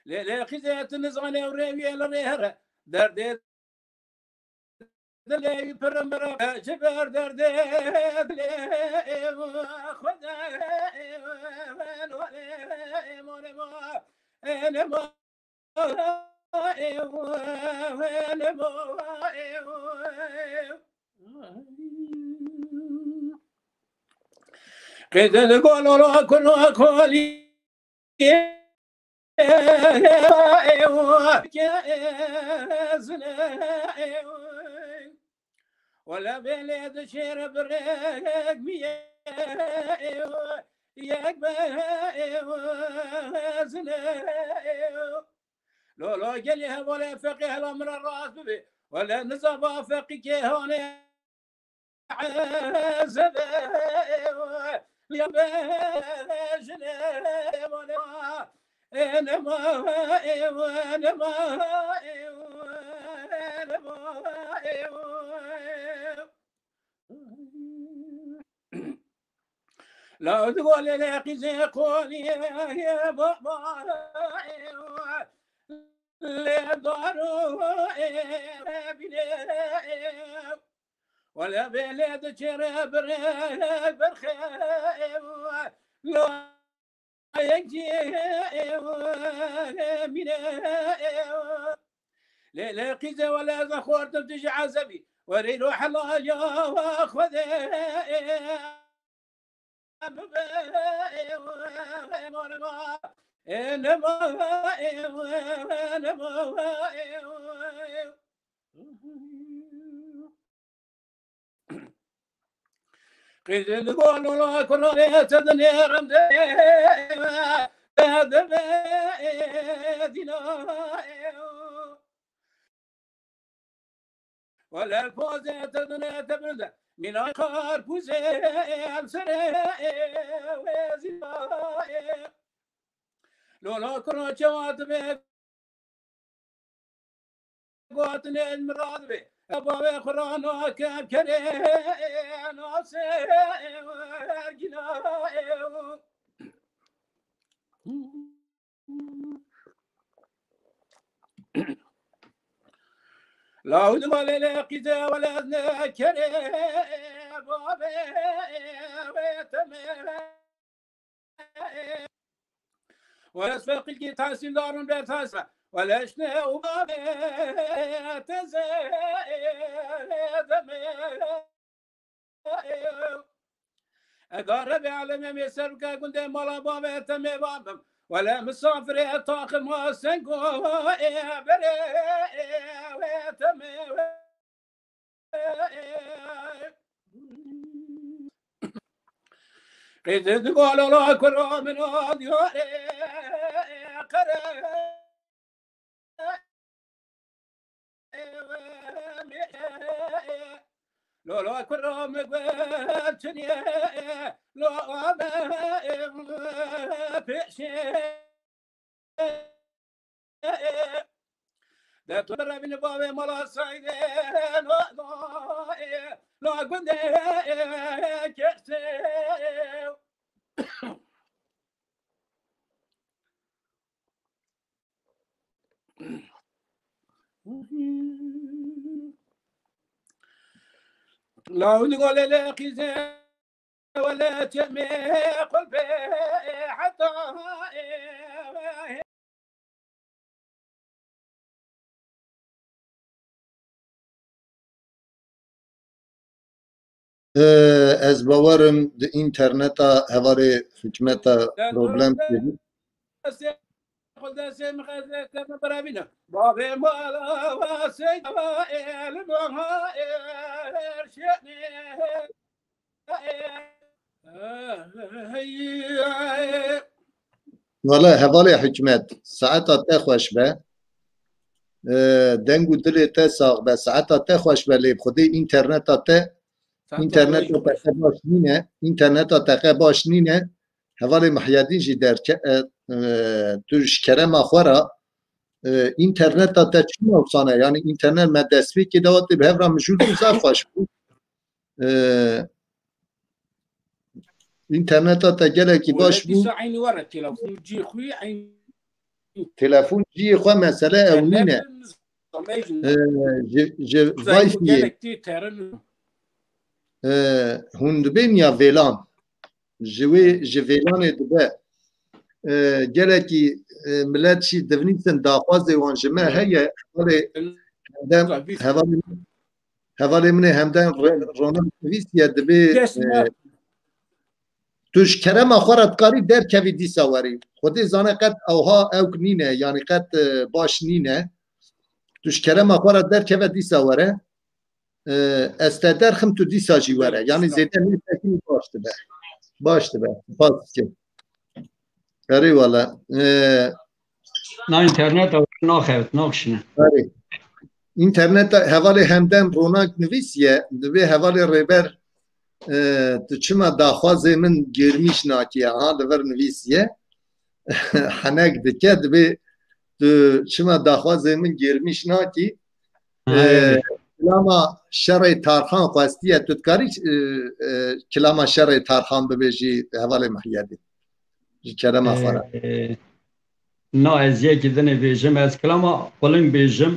Lê lê qîzê tu nizane û rêwiyê li rê here. Derdê dilê wî pir mir e, ji ber derdê dilê Xwedê Qêdin golo kuro kolî. Wala belê dişêr birek miye. yek be, ew, zine, ew. Lolo gelê hevalê feqî hela min re rast bibê. Wele nizava feqî kêhanê ezebe, ew, ya be, jine, wele, enema, ew, enema, ew, enema, ew. Lawd golê lê qîzê qolî baba lê daro bîne wele bê lê diçêre birê birxe lo yekî mîne lê lê qîzê wele ez xortim tu ji ezebî werê ro helal ya Xwedê. Qîzê digo lola kurê te dinêrim de, de, de, dîna. Wele pozê te dine te bilde. Mîna karpûzê em serê wê zî. Lola kuro çewa dibe. Gotinê mirad be. Bavê xwe ra nakem kerê nasê gina. Lawd malê lê qîze welez ne kerê babê wê temê. Welez feqîlkî tahsîldarın ber tahsîl. Weleşne û babê teze demê. Ega Rebê alemê mê ser bike gundê mala bavê te mê babim. Wele misafirê taqima sengo ê berê wê te mê. Qîzê digalo la kuro min o diyarê qere. Lolo kuro me gwe çiniye lo me pêşe. De tu revîne bavê mala Seydê no no no gundê kese. Lawd golê lê qîzê wele çemê qulpê heta. Ee, ez bawerim di interneta hevalê hikmeta problem kirî. Wele hevalê hikmet, saeta te xweş be. Ee, deng û dilê te sax be, saeta te xweş be, lê bi xwedê interneta te, interneta te qe baş nîne, interneta te qe baş nîne. Hevalê Mihyedîn jî derke-, e, e, tu ji kerema xwe ra, e, interneta te çima wisa ne? Yanî internet me destpêkê de hatê bi hev ra mijûl bû, zaf xweş bû. E, interneta te gelekî baş bû. Dîsa eynî were telefon cî xwî eynî. Telefon ciyê xwe mesele ew nîne. Ee, ji, ji Wi-Fi-yê. Ee, hûn dibên ya vêlan. Ji wê, ji vêlanê dibe. Ee, gelekî, e, milet jî divnîsin daxwazê wan ji me heye. Hevalê Hemdem, hevalê, hevalê min ê Hemdem Ro-, Ronan nivîsiye dibê, e, Tu ji kerema xwe re dikarî derkevî dîsa werî. Xwedê zane qet ewha ewk nîne, yanî qet, e, baş nîne. Tu ji kerema xwe re derkeve dîsa were. E, ez te derxim tu dîsa jî were. Yanî zêde nêsekî baş dibe. Baş dibe. Spas dikim. Erê wele. Ee, Na interneta naxewt, nakişine. Erê. Înterneta hevalê Hemdem Ronak nivîsiye, divê hevalê Rêber, e, tu çima daxwazê min gêrmîş nakî, ha, li vir nivîsiye. Henek dike, divê tu çima daxwazê min gêrmîş nakî. E, kilama şerê Tarxan xwestiye, tu dikarî, e, e, kilama şerê Tarxan bibêjî hevalê Mihyedîn. Ji kerema xwe re. E, na ez yekî dinê bêjim, ez kilama Quling bêjim.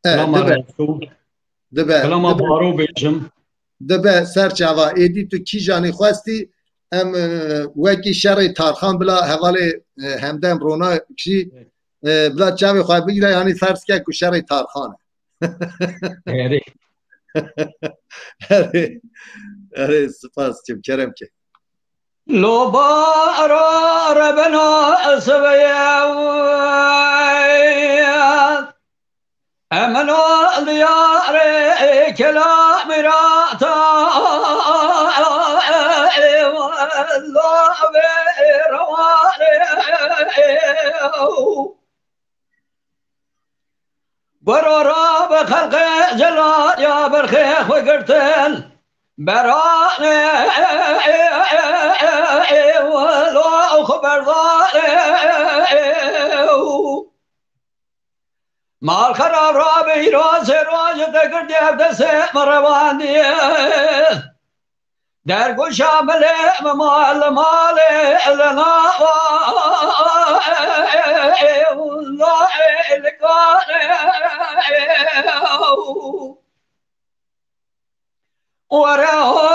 E, Kilama dibe, Resû. Dibe, Kilama dibe, Baro bêjim. Dibe ser çava. Êdî tu kîjanî xwestî, em, e, wekî şerê Tarxan bila hevalê, e, Hemdem Ronak jî, e, bila çavê xwe bigire, yanî ferz ke ku şerê Tarxan e. Erê. Erê, erê, spas dikim, kerem ke. Lo bara rebena siveye. Emno diyare kelamî ra ta lo ve reware. Goro ra bi xelqê celal ya berxê xwe girtin. Berane lo xwe berdane. Mal xera rabî rojê rojê te girtiye bi destê min rewandiye. Dergoşa milê min mal malê li nava li karê. Were ho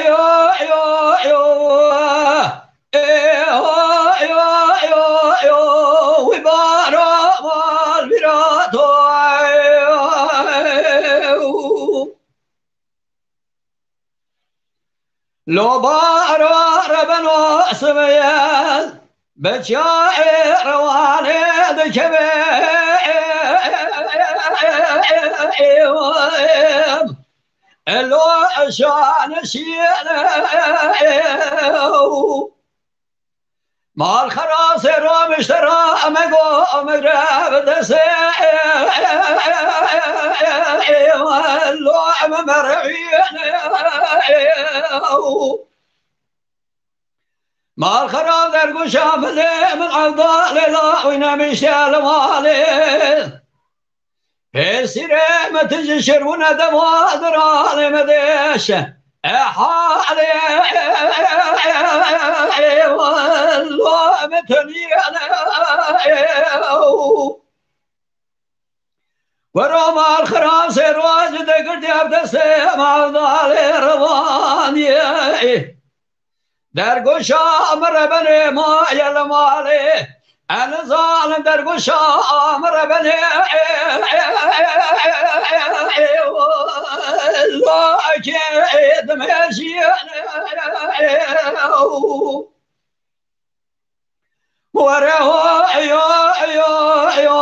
yo yo yo. E ho yo yo yo. Wî bara mal vîra to. Lo bara rebeno siveye. Bi çiyayê rewanê dikeve. Elo şanê şiyene. Mal xerasê ramişte ra me go me grev dese. Lo me mereviyene. Mal xera derguşa milê min evdalê la oynamişte li malê. Pêsîrê me tu ji şirwine dema diralê me deşe. E halê lo me teniyane. Wero mal xirasê roj digirtiye bi destê mevdalê rewaniyê. Dergoşa min rebenê maye li malê. Ez nizanim dergoşa min rebenê. Lakê dimêjiyene. Were ho yo yo yo.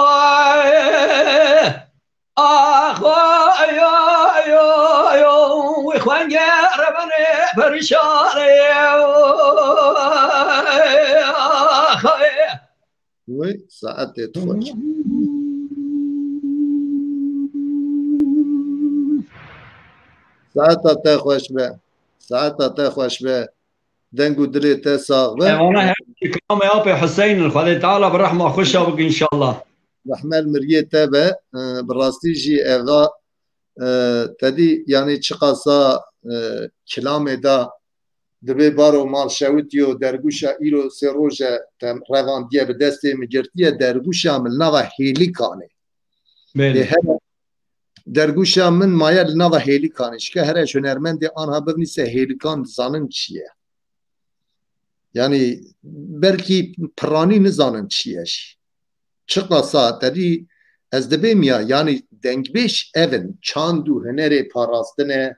Ax ho yo yo yo. Wî xwengê rebenê perişanê. Ax. Wî saetê tu xweş. Saeta te xweş be. Saeta te xweş be. Deng û dilê te sax be. Evana her kilamê Apê Huseyn in. Xwedê Teala bi rehma xwe şa bike înşallah. Rehmel miriyê te be. E, bi rastî jî evda, e, te dî, yanî çiqasa, e, kilamê da dibê baro mal şewitiyo dergûşa îro sê roj e te revandiye bi destê min girtiye dergûşa min nava hêlikanê. Belê. Lê here dergûşa min maye li nava hêlikanê. Çike here ji hunermendê anha bivnîse hêlikan dizanin çi ye. Yanî belkî piranî nizanin çi ye jî. Çiqasa te dî ez dibêm ya, yanî dengbêj ev in, çand û hunerê parastine,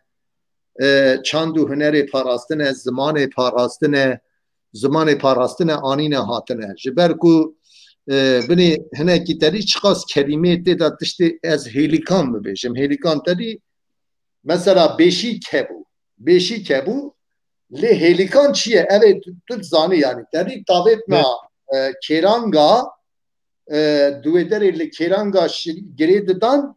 e, çand û hunerê parastine, zimanê parastine, zimanê parastine anîne hatine. Ji ber ku, e, binê hinekî te dî çiqas kelîmê tê de tiştê ez hêlikan bibêjim. Hêlikan te dî mesela beşîk hebû. Beşîk hebû, Lê hêlikan çi ye? Ev ê tu, tu dizanî yanî. Te dî tavêtina, e, kêranga, e, di wê derê li kêranga şirî-, girê didan,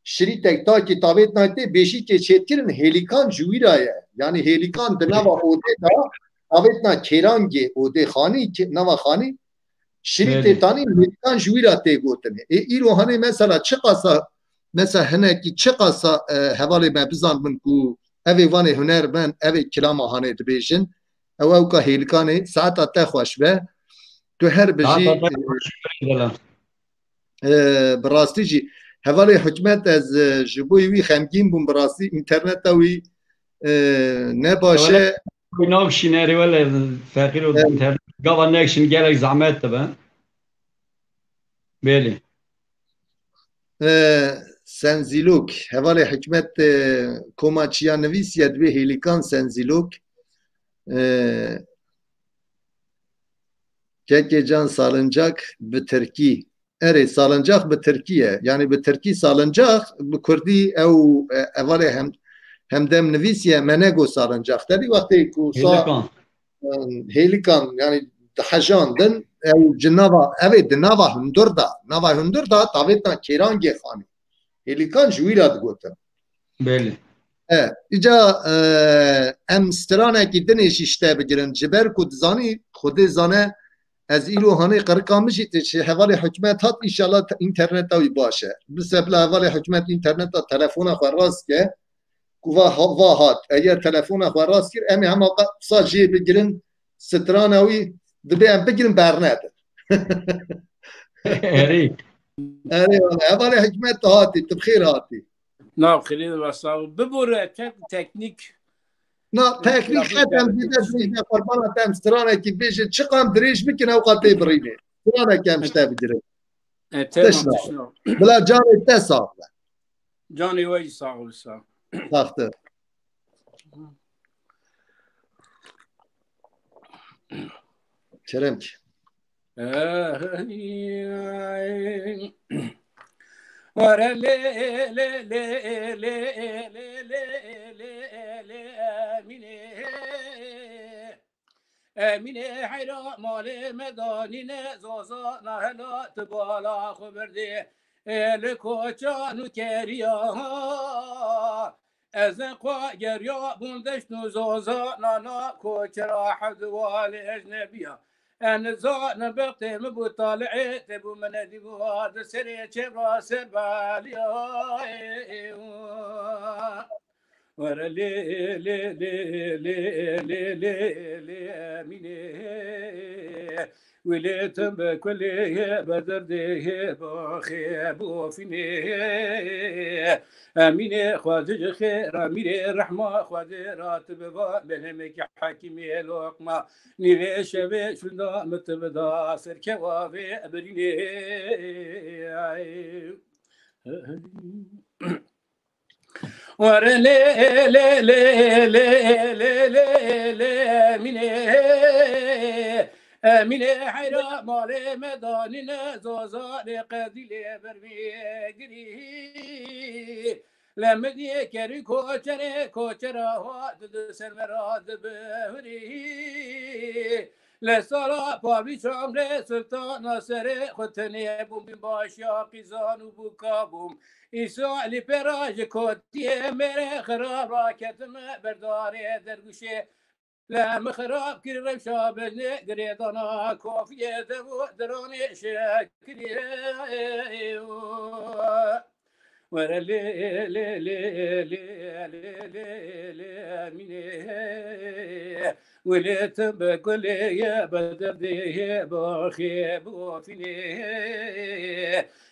şirîtek takî tavêtina tê bêşîkê çêdikirin, hêlikan ji wî ra ye. Yanî hêlikan di nava odê de, tavêtina kêrangê odê xanî, kê-, nava xanî, şirî Belê. tê tanî, hêlikan ji wî ra tê gotinê. Ê, îro hanê mesela çiqasa, mesela hinekî çiqasa, e, hevalê me bizanibin ku ev ê vanê hunermend, ev ê kilama hanê dibêjin, ew ewka hêlikanê, saeta te xweş be. Tu her bijî, Saeta te xweş be, Delal. E, bi rastî jî, hevalê Hikmet, ez, e, ji bo wî xemgîn bûm, bi rastî înterneta wî, e, ne baş e. Wele, navşîne rê wele, feqîr û Evet. înternet. Gava nekşin gelek zehmet dibe. Belê. E, Senzîlok, hevalê Hikmet, e, koma çiya nivîsiye dibê hêlikan Senzîlok. E, Kekê can salincak bi tirkî. Erê, salincak bi tirkî ye. Yanî bi tirkî salincak, bi kurdî ew, e, hevalê hem, hemdem nivîsiye, me nego salincak. Te dî wextê ku sa-, Hêlikan. e, hêlikan, yanî dihejandin, ew ji nava, ev ê di nava hundir da, nava hundir da, tavêtina kêrangê xanî. Hêlikan ji wî re digotin. Belê. E, îca, e, em stranekî dinê jî ji te bigirin. Ji ber ku dizanî, Xwedê zane, ez îro hanê qirika min jî tê çi hevalê Hikmet hat, înşallah te-, înterneta wî baş e. Bi sebla hevalê Hikmet înterneta telefona xwe rast ke, ku va ha-, va hat. Eger telefona xwe rast kir, em ê hema qe-, qisa jê bigirin, strana wî dibê em bigirin bernedin. Erê. Erê, wala, hevalê Hikmet tu hatî, tu bi xêr hatî. Nav xêrê de be, sağ ol. Bibore, tek-, teknîk. Na, teknîk Lafı qet em geldi. Zêde dirêj ne, qurbana te em stranekî bêjin, çiqam dirêj bikin, ew qat tê birînê. Stranekî em ji te bigirin. E, tamam, Tişna. tişna. Bila canê te sax be. Canê we jî sağ ol, sağ ol. Saxtir. Kerem ki. Were lê, lê, lê, Emînê. Emînê heyra malê me danîne, zoza nahela tu bala xwe birdê. Ê li koçan û keriya. Ez xwe geriya bûn deşt û zoza nana koçera hevdiwalê ecnebiya. En zanim bextê min bû talihê te bû min nedî bû di serê çevra ser baliya. Were lê, lê, lê, lê, lê, lê, lê, Emînê. Wî lê tim bi kulê, bi derdê, bi xê, bi ofînê. Emînê xwedê ji xêra mîrê rehma xwedê ra tu biba, belemekî hekîmê loqma. Nîvê şevê şunda min tu bida, serkewa vê birînê. Were lê, lê, lê, Emînê. Emînê heyra malê me danîne, zozanê qedîlê ber vê girî. Lê min dî kerî koçerê, koçera hat di ser me ra dibihurî. Lê sala pavî çamrê sultana serê xwe tenê bûm, bîn başiya qîzan û bûka bûm. Îsa li pêra ji kotiyê mêrê xirab raketim berdarê derguşê. Lê min xirab kir rewşa bejnê girêdana kofiyê dev û diranê şekirê. Were lê, lê, lê, Emînê. Wê lê tim bi kulê ye, bi derdê ye, bi xê, bi ofînê.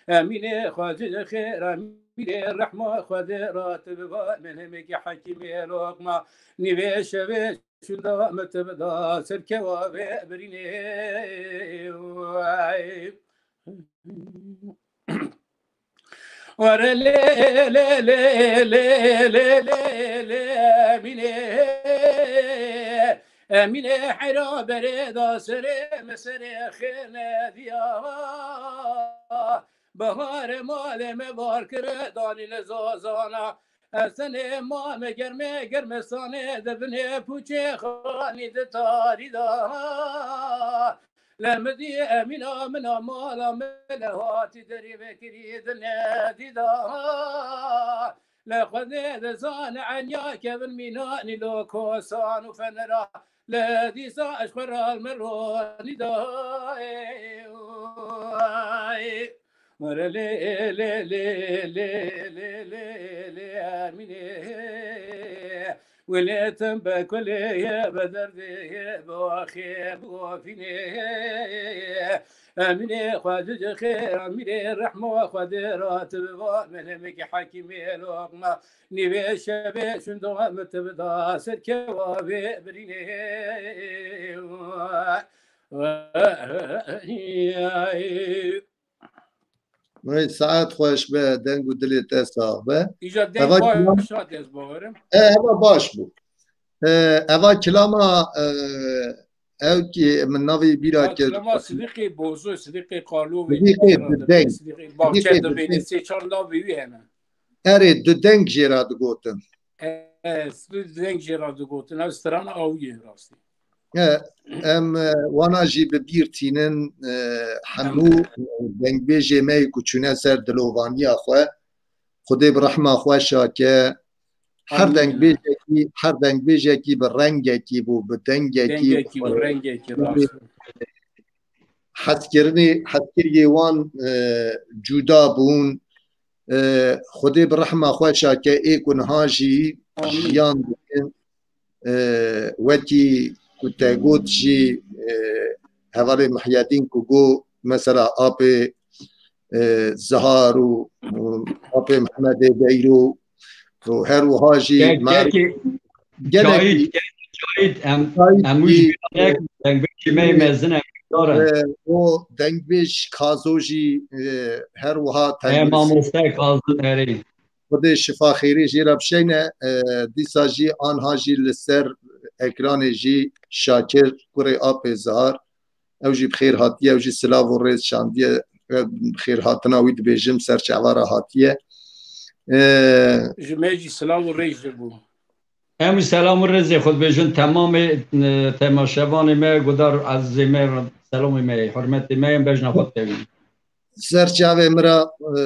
Emînê xwedê xêr, Emînê rehma xwedê ra tu biba, min hemekî hekîmê loqma. Nîvê şevê şunda min tu bida, serkewa vê birînê. Were lê, lê, lê, Emînê. Emînê heyra berê da serê me serê xêne diya. Baharê malê me bar kire danî li zozana. Esenê mame germê germesanê de binê pûçê xanî de tarî da. Lemidî emîna mina mala me le hatî derî vekirî de nedî da. Le xwedê de zane enya kevin mînanî lo kosan û fenera. Le dîsa ez xwe ral me ronî da. Mere lê, lê, lê, lê, lê, lê, lê, Emînê. Welê tim be kulê ye, be derdê ye, be axê, be ofînê. Emînê Xwedê ji xêr, Emînê rehma Xwedê ra ti biba, melemekî hekîmê loqma. Nîvê şevê şundo em ti bida, serkewa vê birînê. Vay, saet xweş be, deng û dilê te sax be. Îca deng baş hat ez bawerim. E, eva baş bû. E, eva kilama, e, ew ki min navî bîra kir. Kilama Sidîqê Bozo, Sidîqê Qalovê. Sidîqê Dideng. Sidîqê Bahçe de bêne sê çar navê wî hene. Erê, Dideng jê ra digotin. E, Sidîqê Dideng jê ra digotin. Ev strana awiyê rastî. E, em, e, wana jî bi bîr tînin, e, hemû, e, dengbêjê me yê ku çûne ser dilovaniya xwe. Xwedê bi rehma xwe şake. Her dengbêjekî, her dengbêjekî bi rengekî bû, bi dengekî, dengekî bû, rengekî, rast. Hezkirinê, hezkiriyê wan, e, cuda bûn. E, Xwedê bi rehma xwe şake ê ku niha jî jiyan dikin. E, wekî ku te got jî, e, hevalê Mihyedîn ku got, mesela apê, e, Zihar û, û apê Mihemedê Beyro û her wiha jî Ke-, kekê, gelekî Cahit, kekê Cahit, em, Cahit em wî jî, jî yek dengbêjî me yê mezin em. E, o dengbêj Kazo jî, e, her wiha, e, mamoste Kazim, erê. Xwedê şifa xêrê jê re bişeyne. E, dîsa jî anha jî li ser ekranê jî Şakir, kurê apê Zihar, ew jî bi xêr hatiye, ew jî silav û rêz şandiye. E, bi xêr hatina wî dibêjim, ser çava re hatiye. E, ji me jî silav û rêz ji bo. Em selam û rêzê xwe dibêjin temamê, e, temaşevanê me, guhdar ezizê me, selamê me, hurmetê me yên bejna xwe dikevin. Ser çavê min re, e,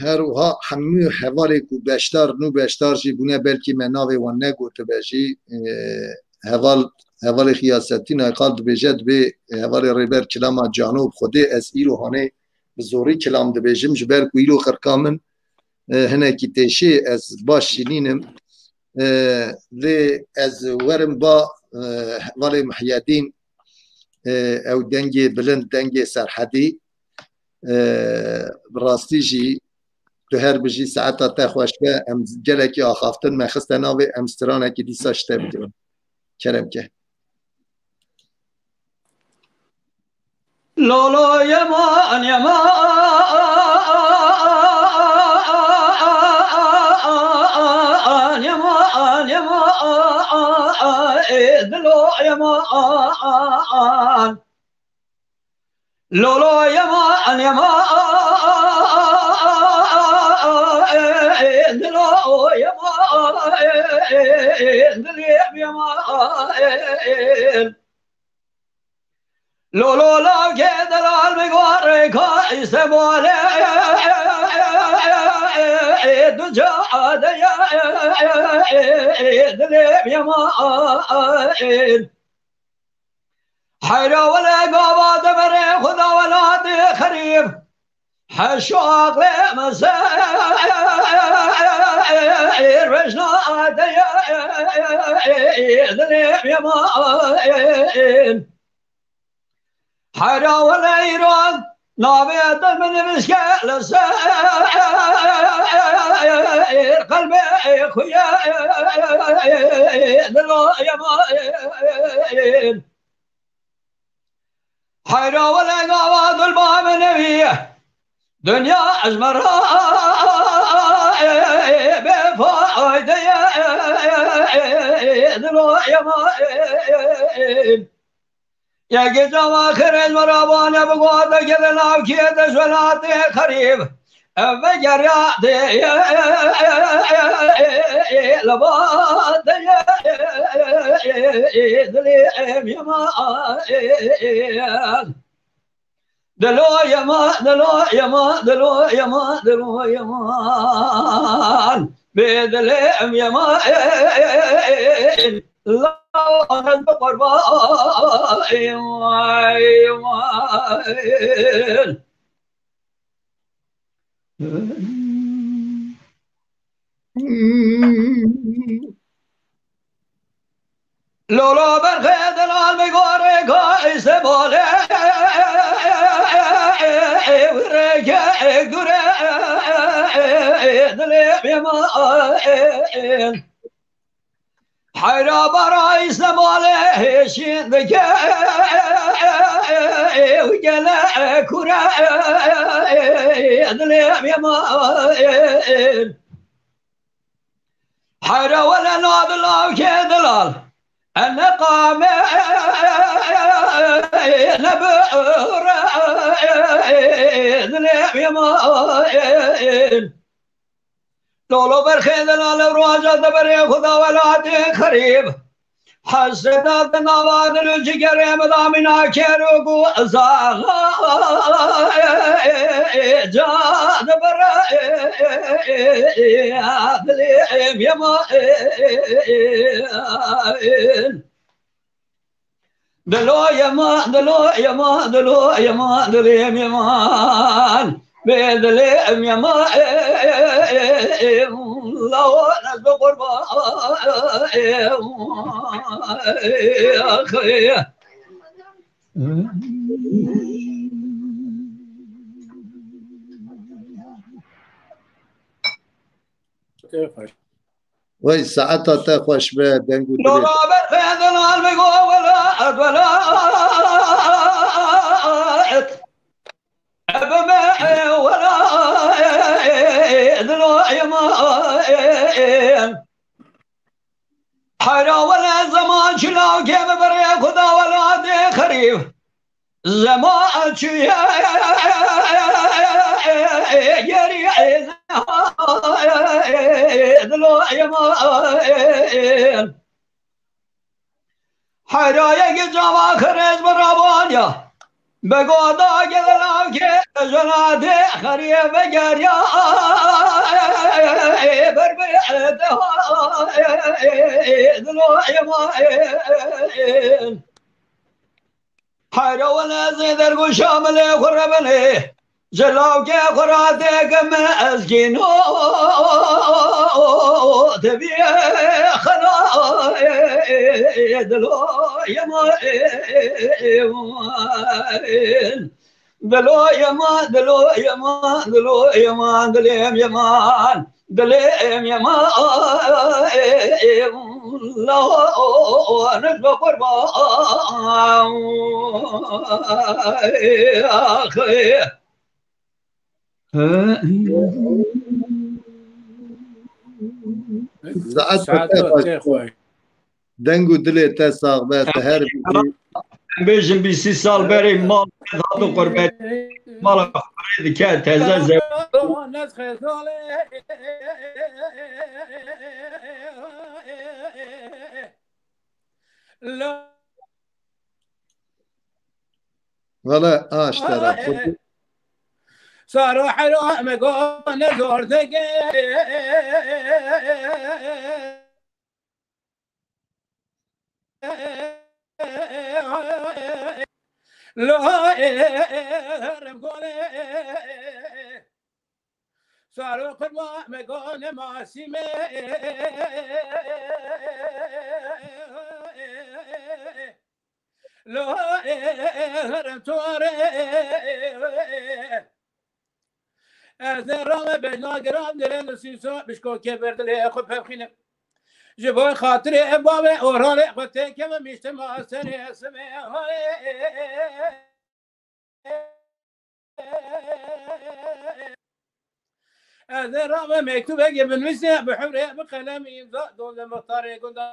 her wiha hemû hevalê ku beşdar, nû beşdar jî bûne, belkî me navê wan negotibe jî, e, heval, hevalê Xiyasetîn Aykal dibêje, dibê hevalê Rêber Kilama Cano, bi Xwedê ez îro hanê bi zorî kilam dibêjim, ji ber ku îro qirka min, e, hinekî têşê, ez baş jî nînim. E, lê ez werim ba, e, hevalê Mihyedîn, e, ew dengê bilind, dengê Serhedî, e, bi rastî jî tu her bijî, saeta te xweş be, em gelekî axaftin me xiste navê, em stranekî dîsa ji te bigirin. Kerem ke. Lolo yeman yeman, yeman yeman, e, dilo yeman. Lolo yeman yeman, e, dilo yeman, e, dilê yeman. Lolo lawkê delal bi gorê ka îstemolê, du cadeye dilê yeman. Heyra wele gava deverê xuda welatê xerîb. Heşo aqlê me ser vejna adeye dilê yeman. Hera wele îro navê te min nivîske li ser qelbê xwe ye dilo yeman. Heyra wele gava dulma min nevî. Dinya ez me ra bê fayde ye, dilo yeman. Yekê cava xêr ez me ra wane bi gode gere navkê de welatê xerîb. Eve geriya de li ba de dilê em yeman. Dilo yeman, dilo yeman, dilo yeman, dilo yeman. Bê dilê em yeman. Lanet bi qurban. Lolo berxê delal bi gorê gayse bale. Rêke dure dilê bêman. Heyra bara îstemalê hêşîn dike, gele kure dilê bêman. Heyra wele nadilal ke dilal, ene qame ne bi dilê bêman. Lolo berxê delal ev roja de berê Xuda welatê xerîb. Hesreta di nava dil û cigerê min damîna kêr û guza ca de berê dilê em yeman. Dilo yeman, dilo yeman, dilo yeman, dilê em yeman. Bê dilê em yeman. Lawo ez bi qurban. Wey saeta te xweş be, deng û dilê te. Lora berxê delal bi go welat, welat. Ebe me welat, dilo yeman. Heyra wele zeman çilav ke bi berê Xuda welatê xerîb. Zeman çûye gerî dilo yeman. Heyra yekê cava xerec bi ravaniya. Be goda gelav ke jelatê xerîb vegeriya. Ber bi dilo yeman. Heyra wele zêder go şamilê xwe re binê. Ji lavkê xwe re têke me ezgîno. Tevî xela dilo yeman. Dilo yeman, dilo yeman, dilo yeman, dilê em yeman. Dilê em yeman, lanet be qurban. Saet te xweş. Deng û dilê te sax be, te her bikî. Em bêjin bîst sî sal berê mal hato qurbet. Mala xwe dike teze zew. Valla aştera. Saro hero me go ne zor dege. Lo erem gole. Saro qurba me gone masime. Lo erem tore. Ez ê rame bejna giran dilê li sîso bişko kê ber dilê xwe pevxînim. Ji bo xatirê bavê Orhanê xwe têkevim îşte ma serê simê halê. Ez ê rame mektubekê binivîsê bi hewrê bi qelemî îmza dom li mixtarê gunda.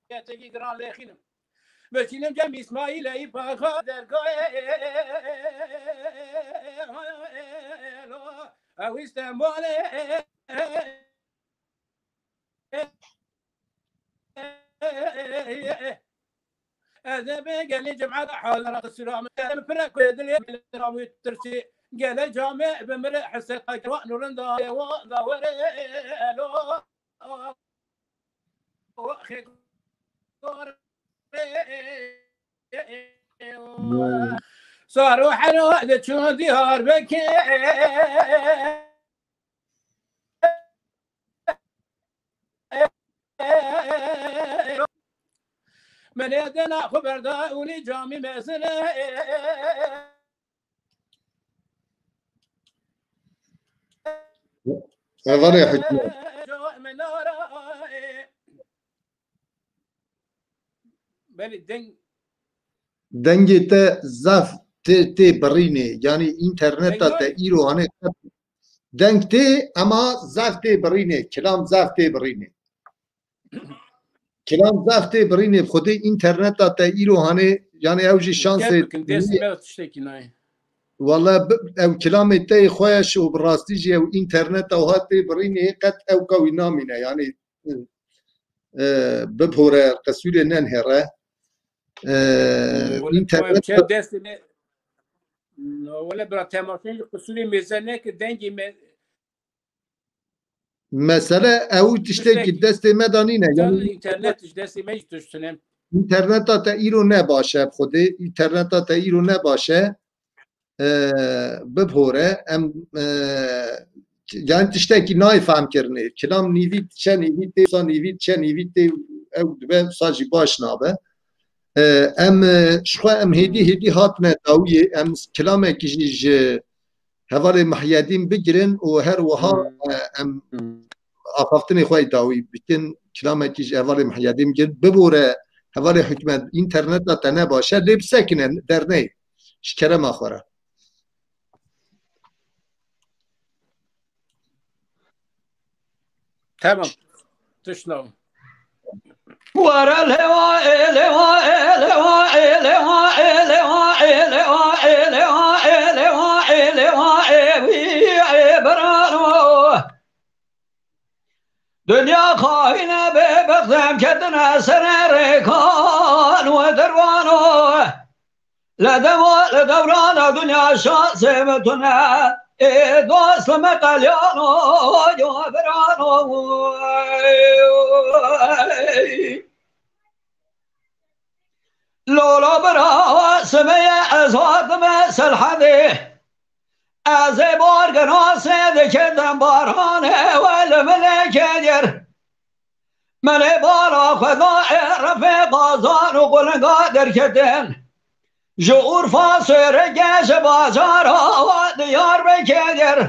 Yekî giran lêxînim. Biçînim cem Îsmaîlê paxa dergayê. Ew Îstanbulê. Ez ê bi gelî cemaat hal ra qisûra min. Em pire ku dilê min ra wî tirsî. Gelê camê bi min re hesret xwe kir, wa nûrin da, wa da were lo. Sar û hera diçû Diyarbekir. Menê dena xwe berda û nî camî mezine. Hevalê Hikmet. Belê deng. Dengê te zaf tê, tê birînê. Yanî înterneta te îro hanê deng tê, ema zaf tê birînê. Kilam zaf tê birînê. Kilam zaf tê birînê. Xwedê înterneta te îro hanê, yanî ew jî şansê. Bikin, destê me tiştekî nayê. Wala bi-, ew kilamê te yê xweş û bi rastî jî ew înterneta wiha tê birînê qet ew ka wî namîne. Yanî, e, bipore, qisûrê nenhêre. E, Wele, înternet wele, destê me, wele, bira, temaşe qisûrê mêze neke, dengê me. Mesele ew tiştekî destê me de nîne. Yanî înternet ji destê me jî tişt tune. Înterneta te îro ne baş e, bi Xwedê. Înterneta te îro ne baş e. E, bipore, em, e, yanî tiştekî nayê fehmkirinê. Kilam nîvî diçe nîvî tê, wisa nîvî diçe nîvî tê, ew dibe wisa jî baş nabe. E, em, e, ji xwe em hêdî hêdî hatine dawiyê, em kilamekî jî ji hevalê Mihyedîn bigirin û her wiha, Hmm. e, em Hmm. axaftinê xwe yê dawî bikin, kilamekî ji hevalê Mihyedîn bigirin. Bibore hevalê Hikmet, înterneta te ne baş e, lê bisekine, derneyê. Ji kerema xwe re. Tamam. Tişt naw. Were lewa e, lewa e, lewa e, lewa e, lewa e, lewa e, lewa e, lewa e, lewa e, wî e, birano. Dinya xayîne bê bextem ketine serê rêkan û derwano. Li dema, li dewrana dinya şansê min tune. Ê dost li me qelyano, yo birano. Lolo bira, simeye ez hatime Selhedê. Ez ê bar girasê dikitim baranê we li milekê dir. Min ê bala xwe da ê refê qazan û qulinga derketin. Ji Urfa sêreke ji bacara Diyarbekir.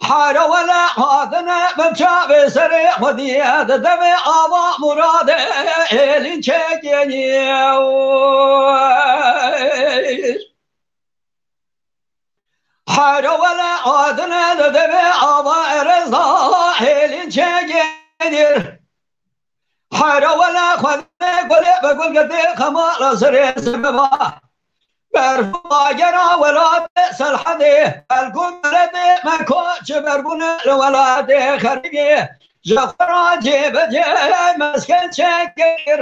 Hare wele hatine bi çavê serê xwediyê di devê ava Muradê hêlîn çekeniye. Hare wele hatine di devê ava Erezda hêlîn çekeniye. Hare wele xwedê gulê bi gul girtê xemala serê sebeba. Berf bagera welatê Selhedê, belkû beledê me koç bergûne li welatê xerîbê. Ji xwe re cêbecê mesken çekir.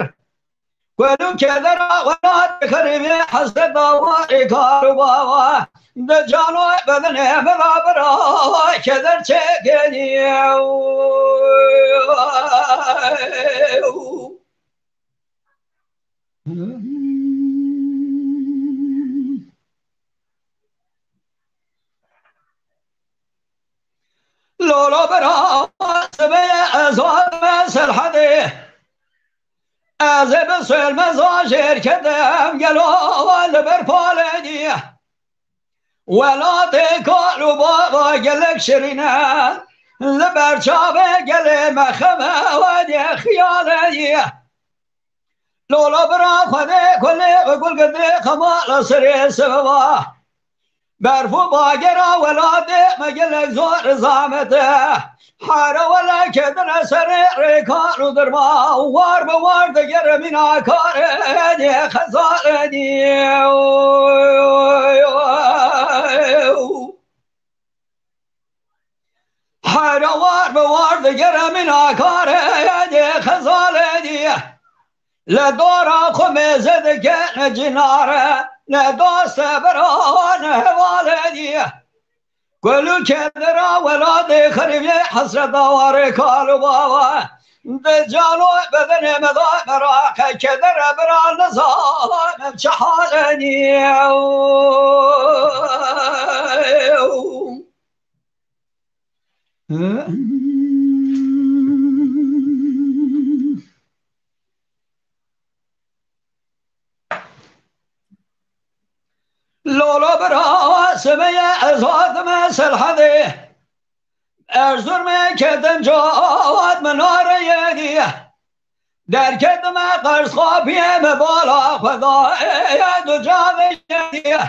Ku li kedera welatê xerîbê hesreta warê kar û bawa. Di cano bedenê min ra bira keder çekeniye. Lolo bira sibê ez hatime Selhedê. Ez ê bi sêlmeza jêr ketim gelo li ber palê dî. Welatê kal û bava gelek şirîn e, li ber çavê gelê me xem e, wedê xiyalê ye. Lolo bira xwedê kulê bi gul gidê xemala serê seva. Berf û bagera welatê me gelek zor zahmet e. Here wele ketine serê rêkan û dirma, war bi war digere mîna karê dê xezalê dê. Here war bi war digere mîna karê dê xezalê dê. Li dora xwe mêze dike ne cinare, ne doste bira ne hevalê dî. Kul û kedera welatê xerîbê hesreta warê kal û bava. Di calo bedenê me da meraqe kedere bira nizam ev çi halê dî. Lolo bira semeye ez hatime Selhedê. Erzurumê ketim cawat minareyê diye. Derketime qers xapiyê me bala xwe da eye du cavê yediye.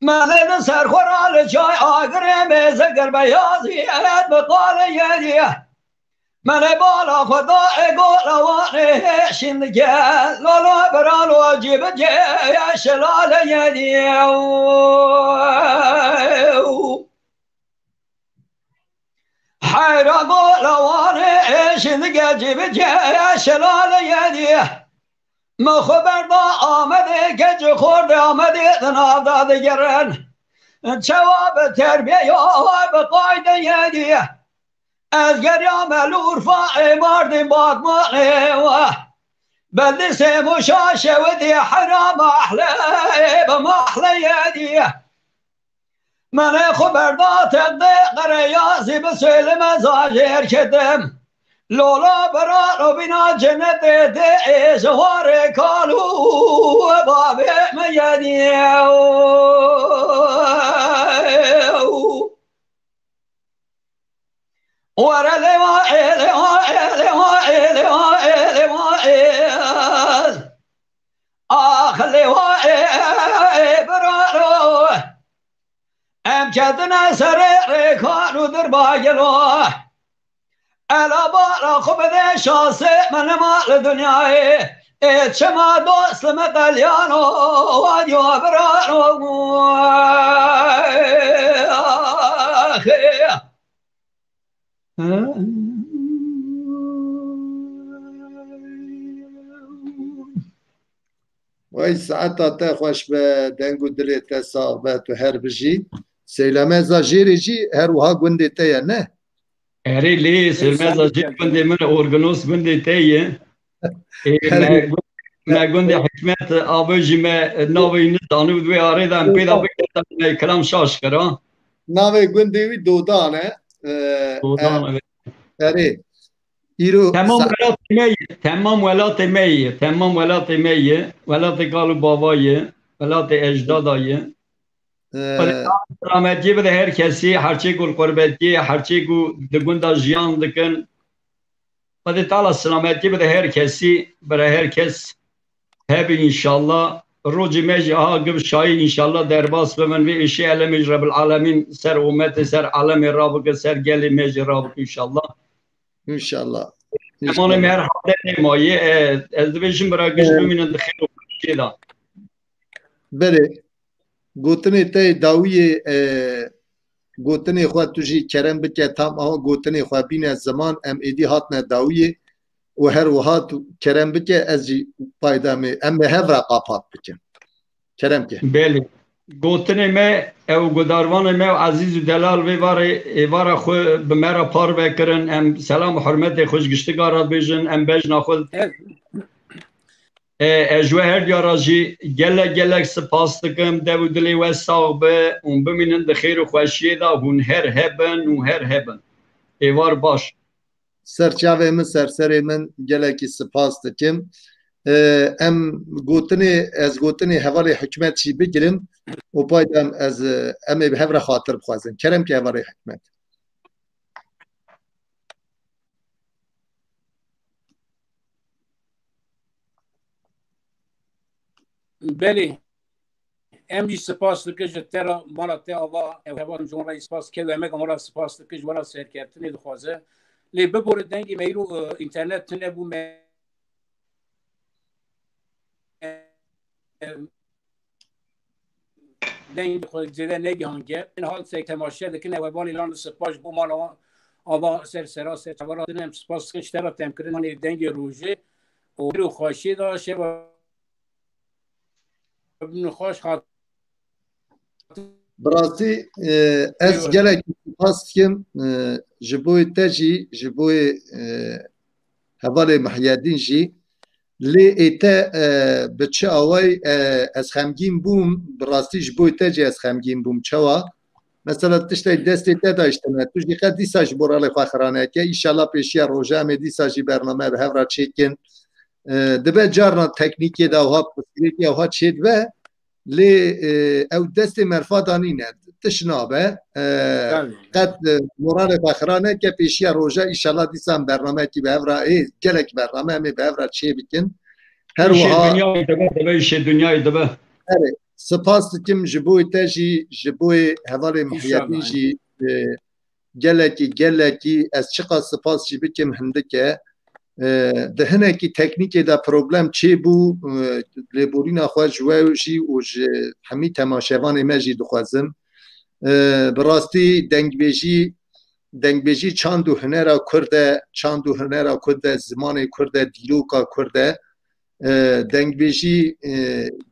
Melê li ser xwe ra li çay agirê mêze kir beyaziyet bi qalê yediye. Melê bala xwe da ê gola wanê hêşîn dike. Lolo biralo cî bi cê ye şelale yediye. Heyra gola wanê êşî dike cî bi cê şelaleyê dî. Min xwe berda Amedê, keç û xordê Amedê di nav de digerin. Çawa bi terbiyeya, bi qaydeyê dî. Ez geriyame li Urfa ê Mardin Batmanê we. Bedlisê Mûşa şewidî hera mahle, bi mahleyê dî. Menê xwe berda teqdê qereyazî bi sêlime zajêr ketim. Lola bira robîna cenetê dê ê ji warê kal û bavê me yenî. Were lê wa ê, lê wa ê, lê wa ê, lê wa ê, lê wa ê. Ax lê wa ê, ê, biraro. Em ketine serê rêkan û dirba gelo. Ela bala xwe bide şasê me nema li dinyayê. Ê çima dost li me qelyano, wa diyo biraro. Axê. Wey saeta te xweş be, deng û dilê te sax be, tu her bijî. Seylameza Jêrê jî her wiha gundê te ye, ne? Erê lê, Seylameza Jêr gundê min e, Organos gundê te ye. Ê, me, me gundê Hikmet abi jî me navê wî nizanî û di wê arê de em pê de bikete me kilam şaş kir, ha. Navê gundê wî Dodan e. Ee, Dodan, e, evet. Erê. Îro Temam sa- welatê me ye. Temam welatê me ye. Temam welatê me ye. Welatê kal û bava ye. Welatê ecdada ye. Ee, Xwedê Teala selametiyê bide her kesî, herçê ku li qurbetiyê, herçê ku di gunda jiyan dikin. Xwedê Teala selametiyê bide her kesî, bire her kes. Hebin înşallah. Rojê me jî aha giv şayî înşallah derbas bibin. Vê êşê elemê ji Rebil Alemîn ser umetê, ser alemê rabike, ser gelê me jî rabike înşallah. Înşallah. Emanê me her halde nêmayê. E, ez dibêjim bira giş bimînin di xêr û xweşiyê de. Belê. Gotinê te yê dawiyê, e, gotinê xwe tu jî kerem bike, tam aha gotinê xwe bîne ziman, em êdî hatine dawiyê û her wiha tu kerem bike, ez jî pay da me, em bi hev re qapat bikin. Kerem ke. Belê. Gotinê me, ew gudarvanê me û ezîz û delal vê varê, êvara xwe bi me re parve kirin, em selam û hurmetê xwe ji giştika re dibêjin, em bejna xwe E, ez ji we her diya re jî gelek gelek spas dikim. Dev û dilê we sax be û bimînin di xêr û xweşiyê de. Hûn her hebin û her hebin. Êvar baş. Serçavê min, serserê min, gelekî spas dikim. E, em gotinê, ez gotinê hevalê Hikmet jî bigirim û pay de em ez, em ê bi hev re xatir bixwazin. Kerem ke hevalê Hikmet. Belê. Em jî spas dikin ji te re, mala te ava, ev heval ji wan re jî spas dike, emek wan re spas dikin, ji wan re serkeftinê dixwaze. Lê bibore dengê me îro, e, înternet tune bû, me, e, dengê xwe zêde negihandiye. Hal sek temaşe dikin, ew hevalê lan spas ji bo mala wan ava ser sera ser çavara din, em spas dikin ji te re temkirin, hanê dengê rojê û bir û xweşiyê de şeva Bi rastî, e, ez gelek spas dikim, e, ji bo te jî, ji bo, e, hevalê Mihyedîn jî. Lê ê te, e, bi çi awayî, e, ez xemgîn bûm, bi rastî ji bo te jî ez xemgîn bûm. Çawa? Mesela tiştek destê te daştine. Tu jî qet dîsa ji bo ralê xwe xirane ke. Înşallah pêşiya roja em ê dîsa jî bername bi hev re çêkin. E, dibe carna teknîkê de ewha, pirsgirêkê ewha çêdibe. Lê, e, ew destê merfa da nîne. Tiş nabe. E, Tabii. Qet, e, moralê xwe xira neke, pêşiya roja, înşallah dîsan bernameyekî bi hev re, ê, gelek bername em ê bi hev re çê bikin. Her Îşê wiha dinyayê dibe, dibe îşê dinyayê dibe. Erê, spas dikim ji bo te jî, ji bo hevalê Mihyedîn Înşallah. Jî, e, gelekî, gelekî ez çiqas spas jî bikim hindik e. E, di hinekî teknîkê de problem çêbû, e, lêborîna xwe ji we jî û ji hemî temaşevanê me jî dixwazim. E, bi rastî dengbêjî, dengbêjî çand û hunera Kurd e, çand û hunera Kurd e, zimanê Kurd e, dîroka Kurd e. E, dengbêjî, e,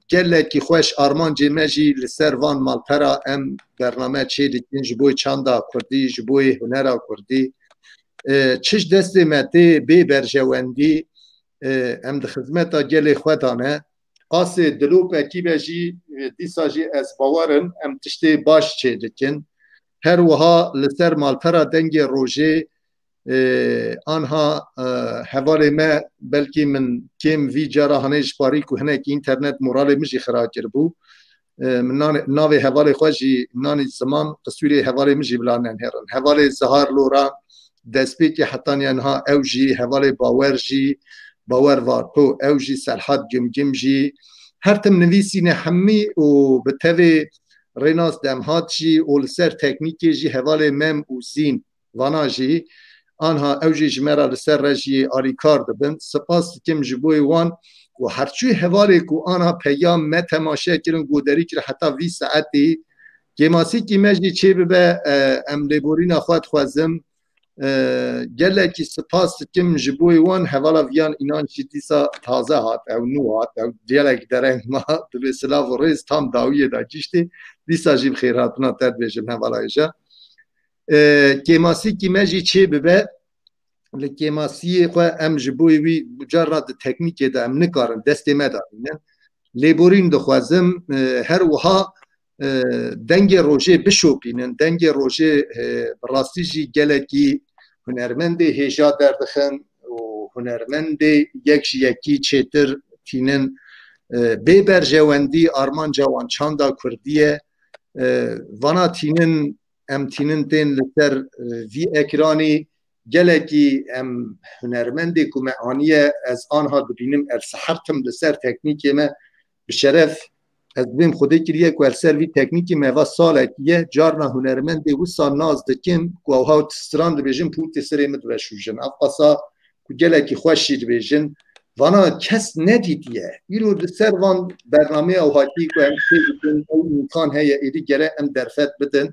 gelekî xweş, armancê me jî li ser van malpera em bername çê dikin, ji bo çanda Kurdî, ji bo hunera Kurdî. E, çi ji destê me tê bê berjewendî, e, em di xizmeta gelê xwe de ne. Qasê dilopekî be jî, e, dîsa jî ez bawer im, em tiştê baş çê dikin. Her wiha li ser malpera Dengê Rojê, e, anha, e, hevalê me, belkî min kêm vî cara hanê ji parî ku hinekî înternet moralê min jî xira kiribû. E, min nanê, navê hevalê xwe jî nanî ziman, qisûrê hevalê min jî bila nenêrin. Hevalê Zihar Lora, destpêkê hetaniye niha ew jî, hevalê Bawer jî, Bawer Varto, ew jî, Serhat Gimgim jî, her tim nivîsîne hemî û bi tevê Rênas Demhat jî û li ser teknîkê jî hevalê Mem û Zîn. Vana jî, anha ew jî ji me re li ser re jî alîkar dibin. Spas dikim ji bo wan û herçû hevalê ku anha peyam me temaşe kirin, goderî kir heta vî saetî. Kêmasîkî me jî çê bibe, e, em lêborîna xwe dixwazim. E, gelekî spas dikim ji bo wan, hevala Viyan Înanc jî dîsa taze hat, ew nû hat, ew gelek dereng ma, dibê silav û rêz tam dawiyê de giştî. Dîsa jî bi xêrhatina te dibêjim hevala hêja. E, kêmasîkî me jî çê bibe. Li kêmasiyê xwe em ji bo wî carna di teknîkê de em nikarin, destê me de nînin. Lêborîn dixwazim, e, her wiha, e, Dengê Rojê bişopînin. Dengê Rojê, e, bi rastî jî gelekî hunermendê hêja derdixin û hunermendê yek ji yekî çêtir tînin, e, bê berjewendî armanca wan çanda Kurdî ye. E, vana tînin, em tînin tên li ser, e, vî ekranî, gelekî em hunermendê ku me aniye, ez anha dibînim, ez her tim li ser teknîkê me bi şeref, ez dibêm Xwedê kiriye ku li ser vî teknîkê me va salekî ye, carna hunermendê wisa nas dikim ku ew hat stran dibêjin, pûtê serê min diveşûjin. Ev qasa ku gelekî xweş jî dibêjin, vana kes nedîtiye. Îro di ser van bernameyê ew hatî ku em çê dikin, ew îmkan heye, êdî gere em derfet bidin.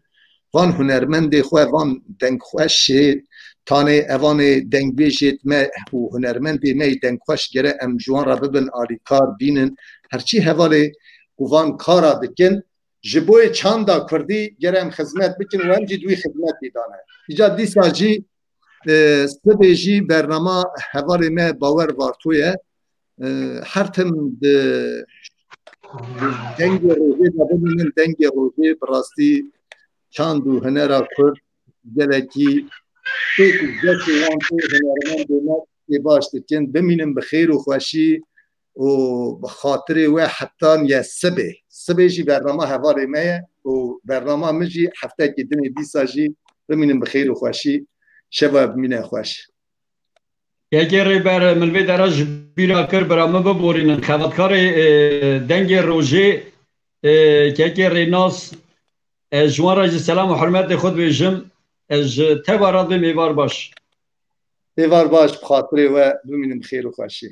Van hunermendê xwe, van dengxweşê, tanê evanê dengbêjêt me û hunermendê me yê dengxweş gere em ji wan re bibin alîkar, bînin. Herçî hevalê ku van kara dikin, ji bo yê çanda Kurdî gere em xizmet bikin û em jî di wî xizmetî de ne. Îca dîsa jî, e, sibê jî bernama hevalê me Bawer Varto ye. E, her tim di, di Dengê Rojê de bimînin, Dengê Rojê bi rastî çand û hunera Kurd gelekî pêk û destê wan tê, hunermendê me tê baş dikin. Bimînin bi xêr û xweşî û bi xatirê we hetaniye sibê. Sibê jî bernama hevalê me ye û bernama min jî heftekê dinê dîsa jî bimînin bi xêr û xweşî. Şeva bimîne xweş. Yekê rêber min vê dera ji bîra kir, bira min biborînin. Xebatkarê, e, Dengê Rojê Kekê Rênas, ez ji wan re jî selam û hurmetê xwe dibêjim. Ez ji teva re dibêm êvar baş. Êvar baş, bi xatirê we bimînim xêr û xweşî.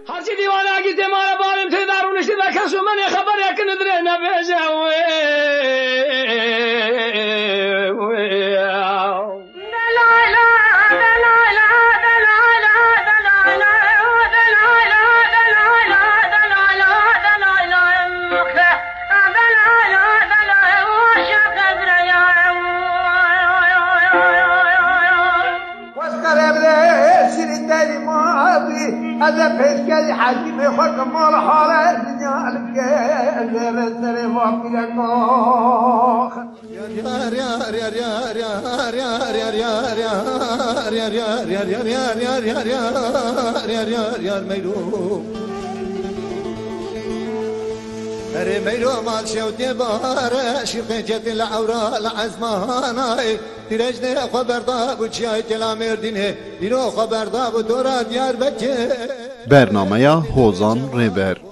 Herçî dîwanakî tê mare barên tê de rûniştî be kes û menê xeberê kin dirê nebêje. Weskerê birê şirî derî mabî, ez ê pêşkerî hekîmê xwe ke mal hale dinya li ke, ez ê serê va pîreka. Erê meyro mal şewtê bahare, şîrqên cetin li ewra li ezmanayê. Pîrejnê xwe berda bû çiyayê Kela Mêrdînê, dîro xwe berda bû dora Diyarbekir. Bernameya Hozan Rêber.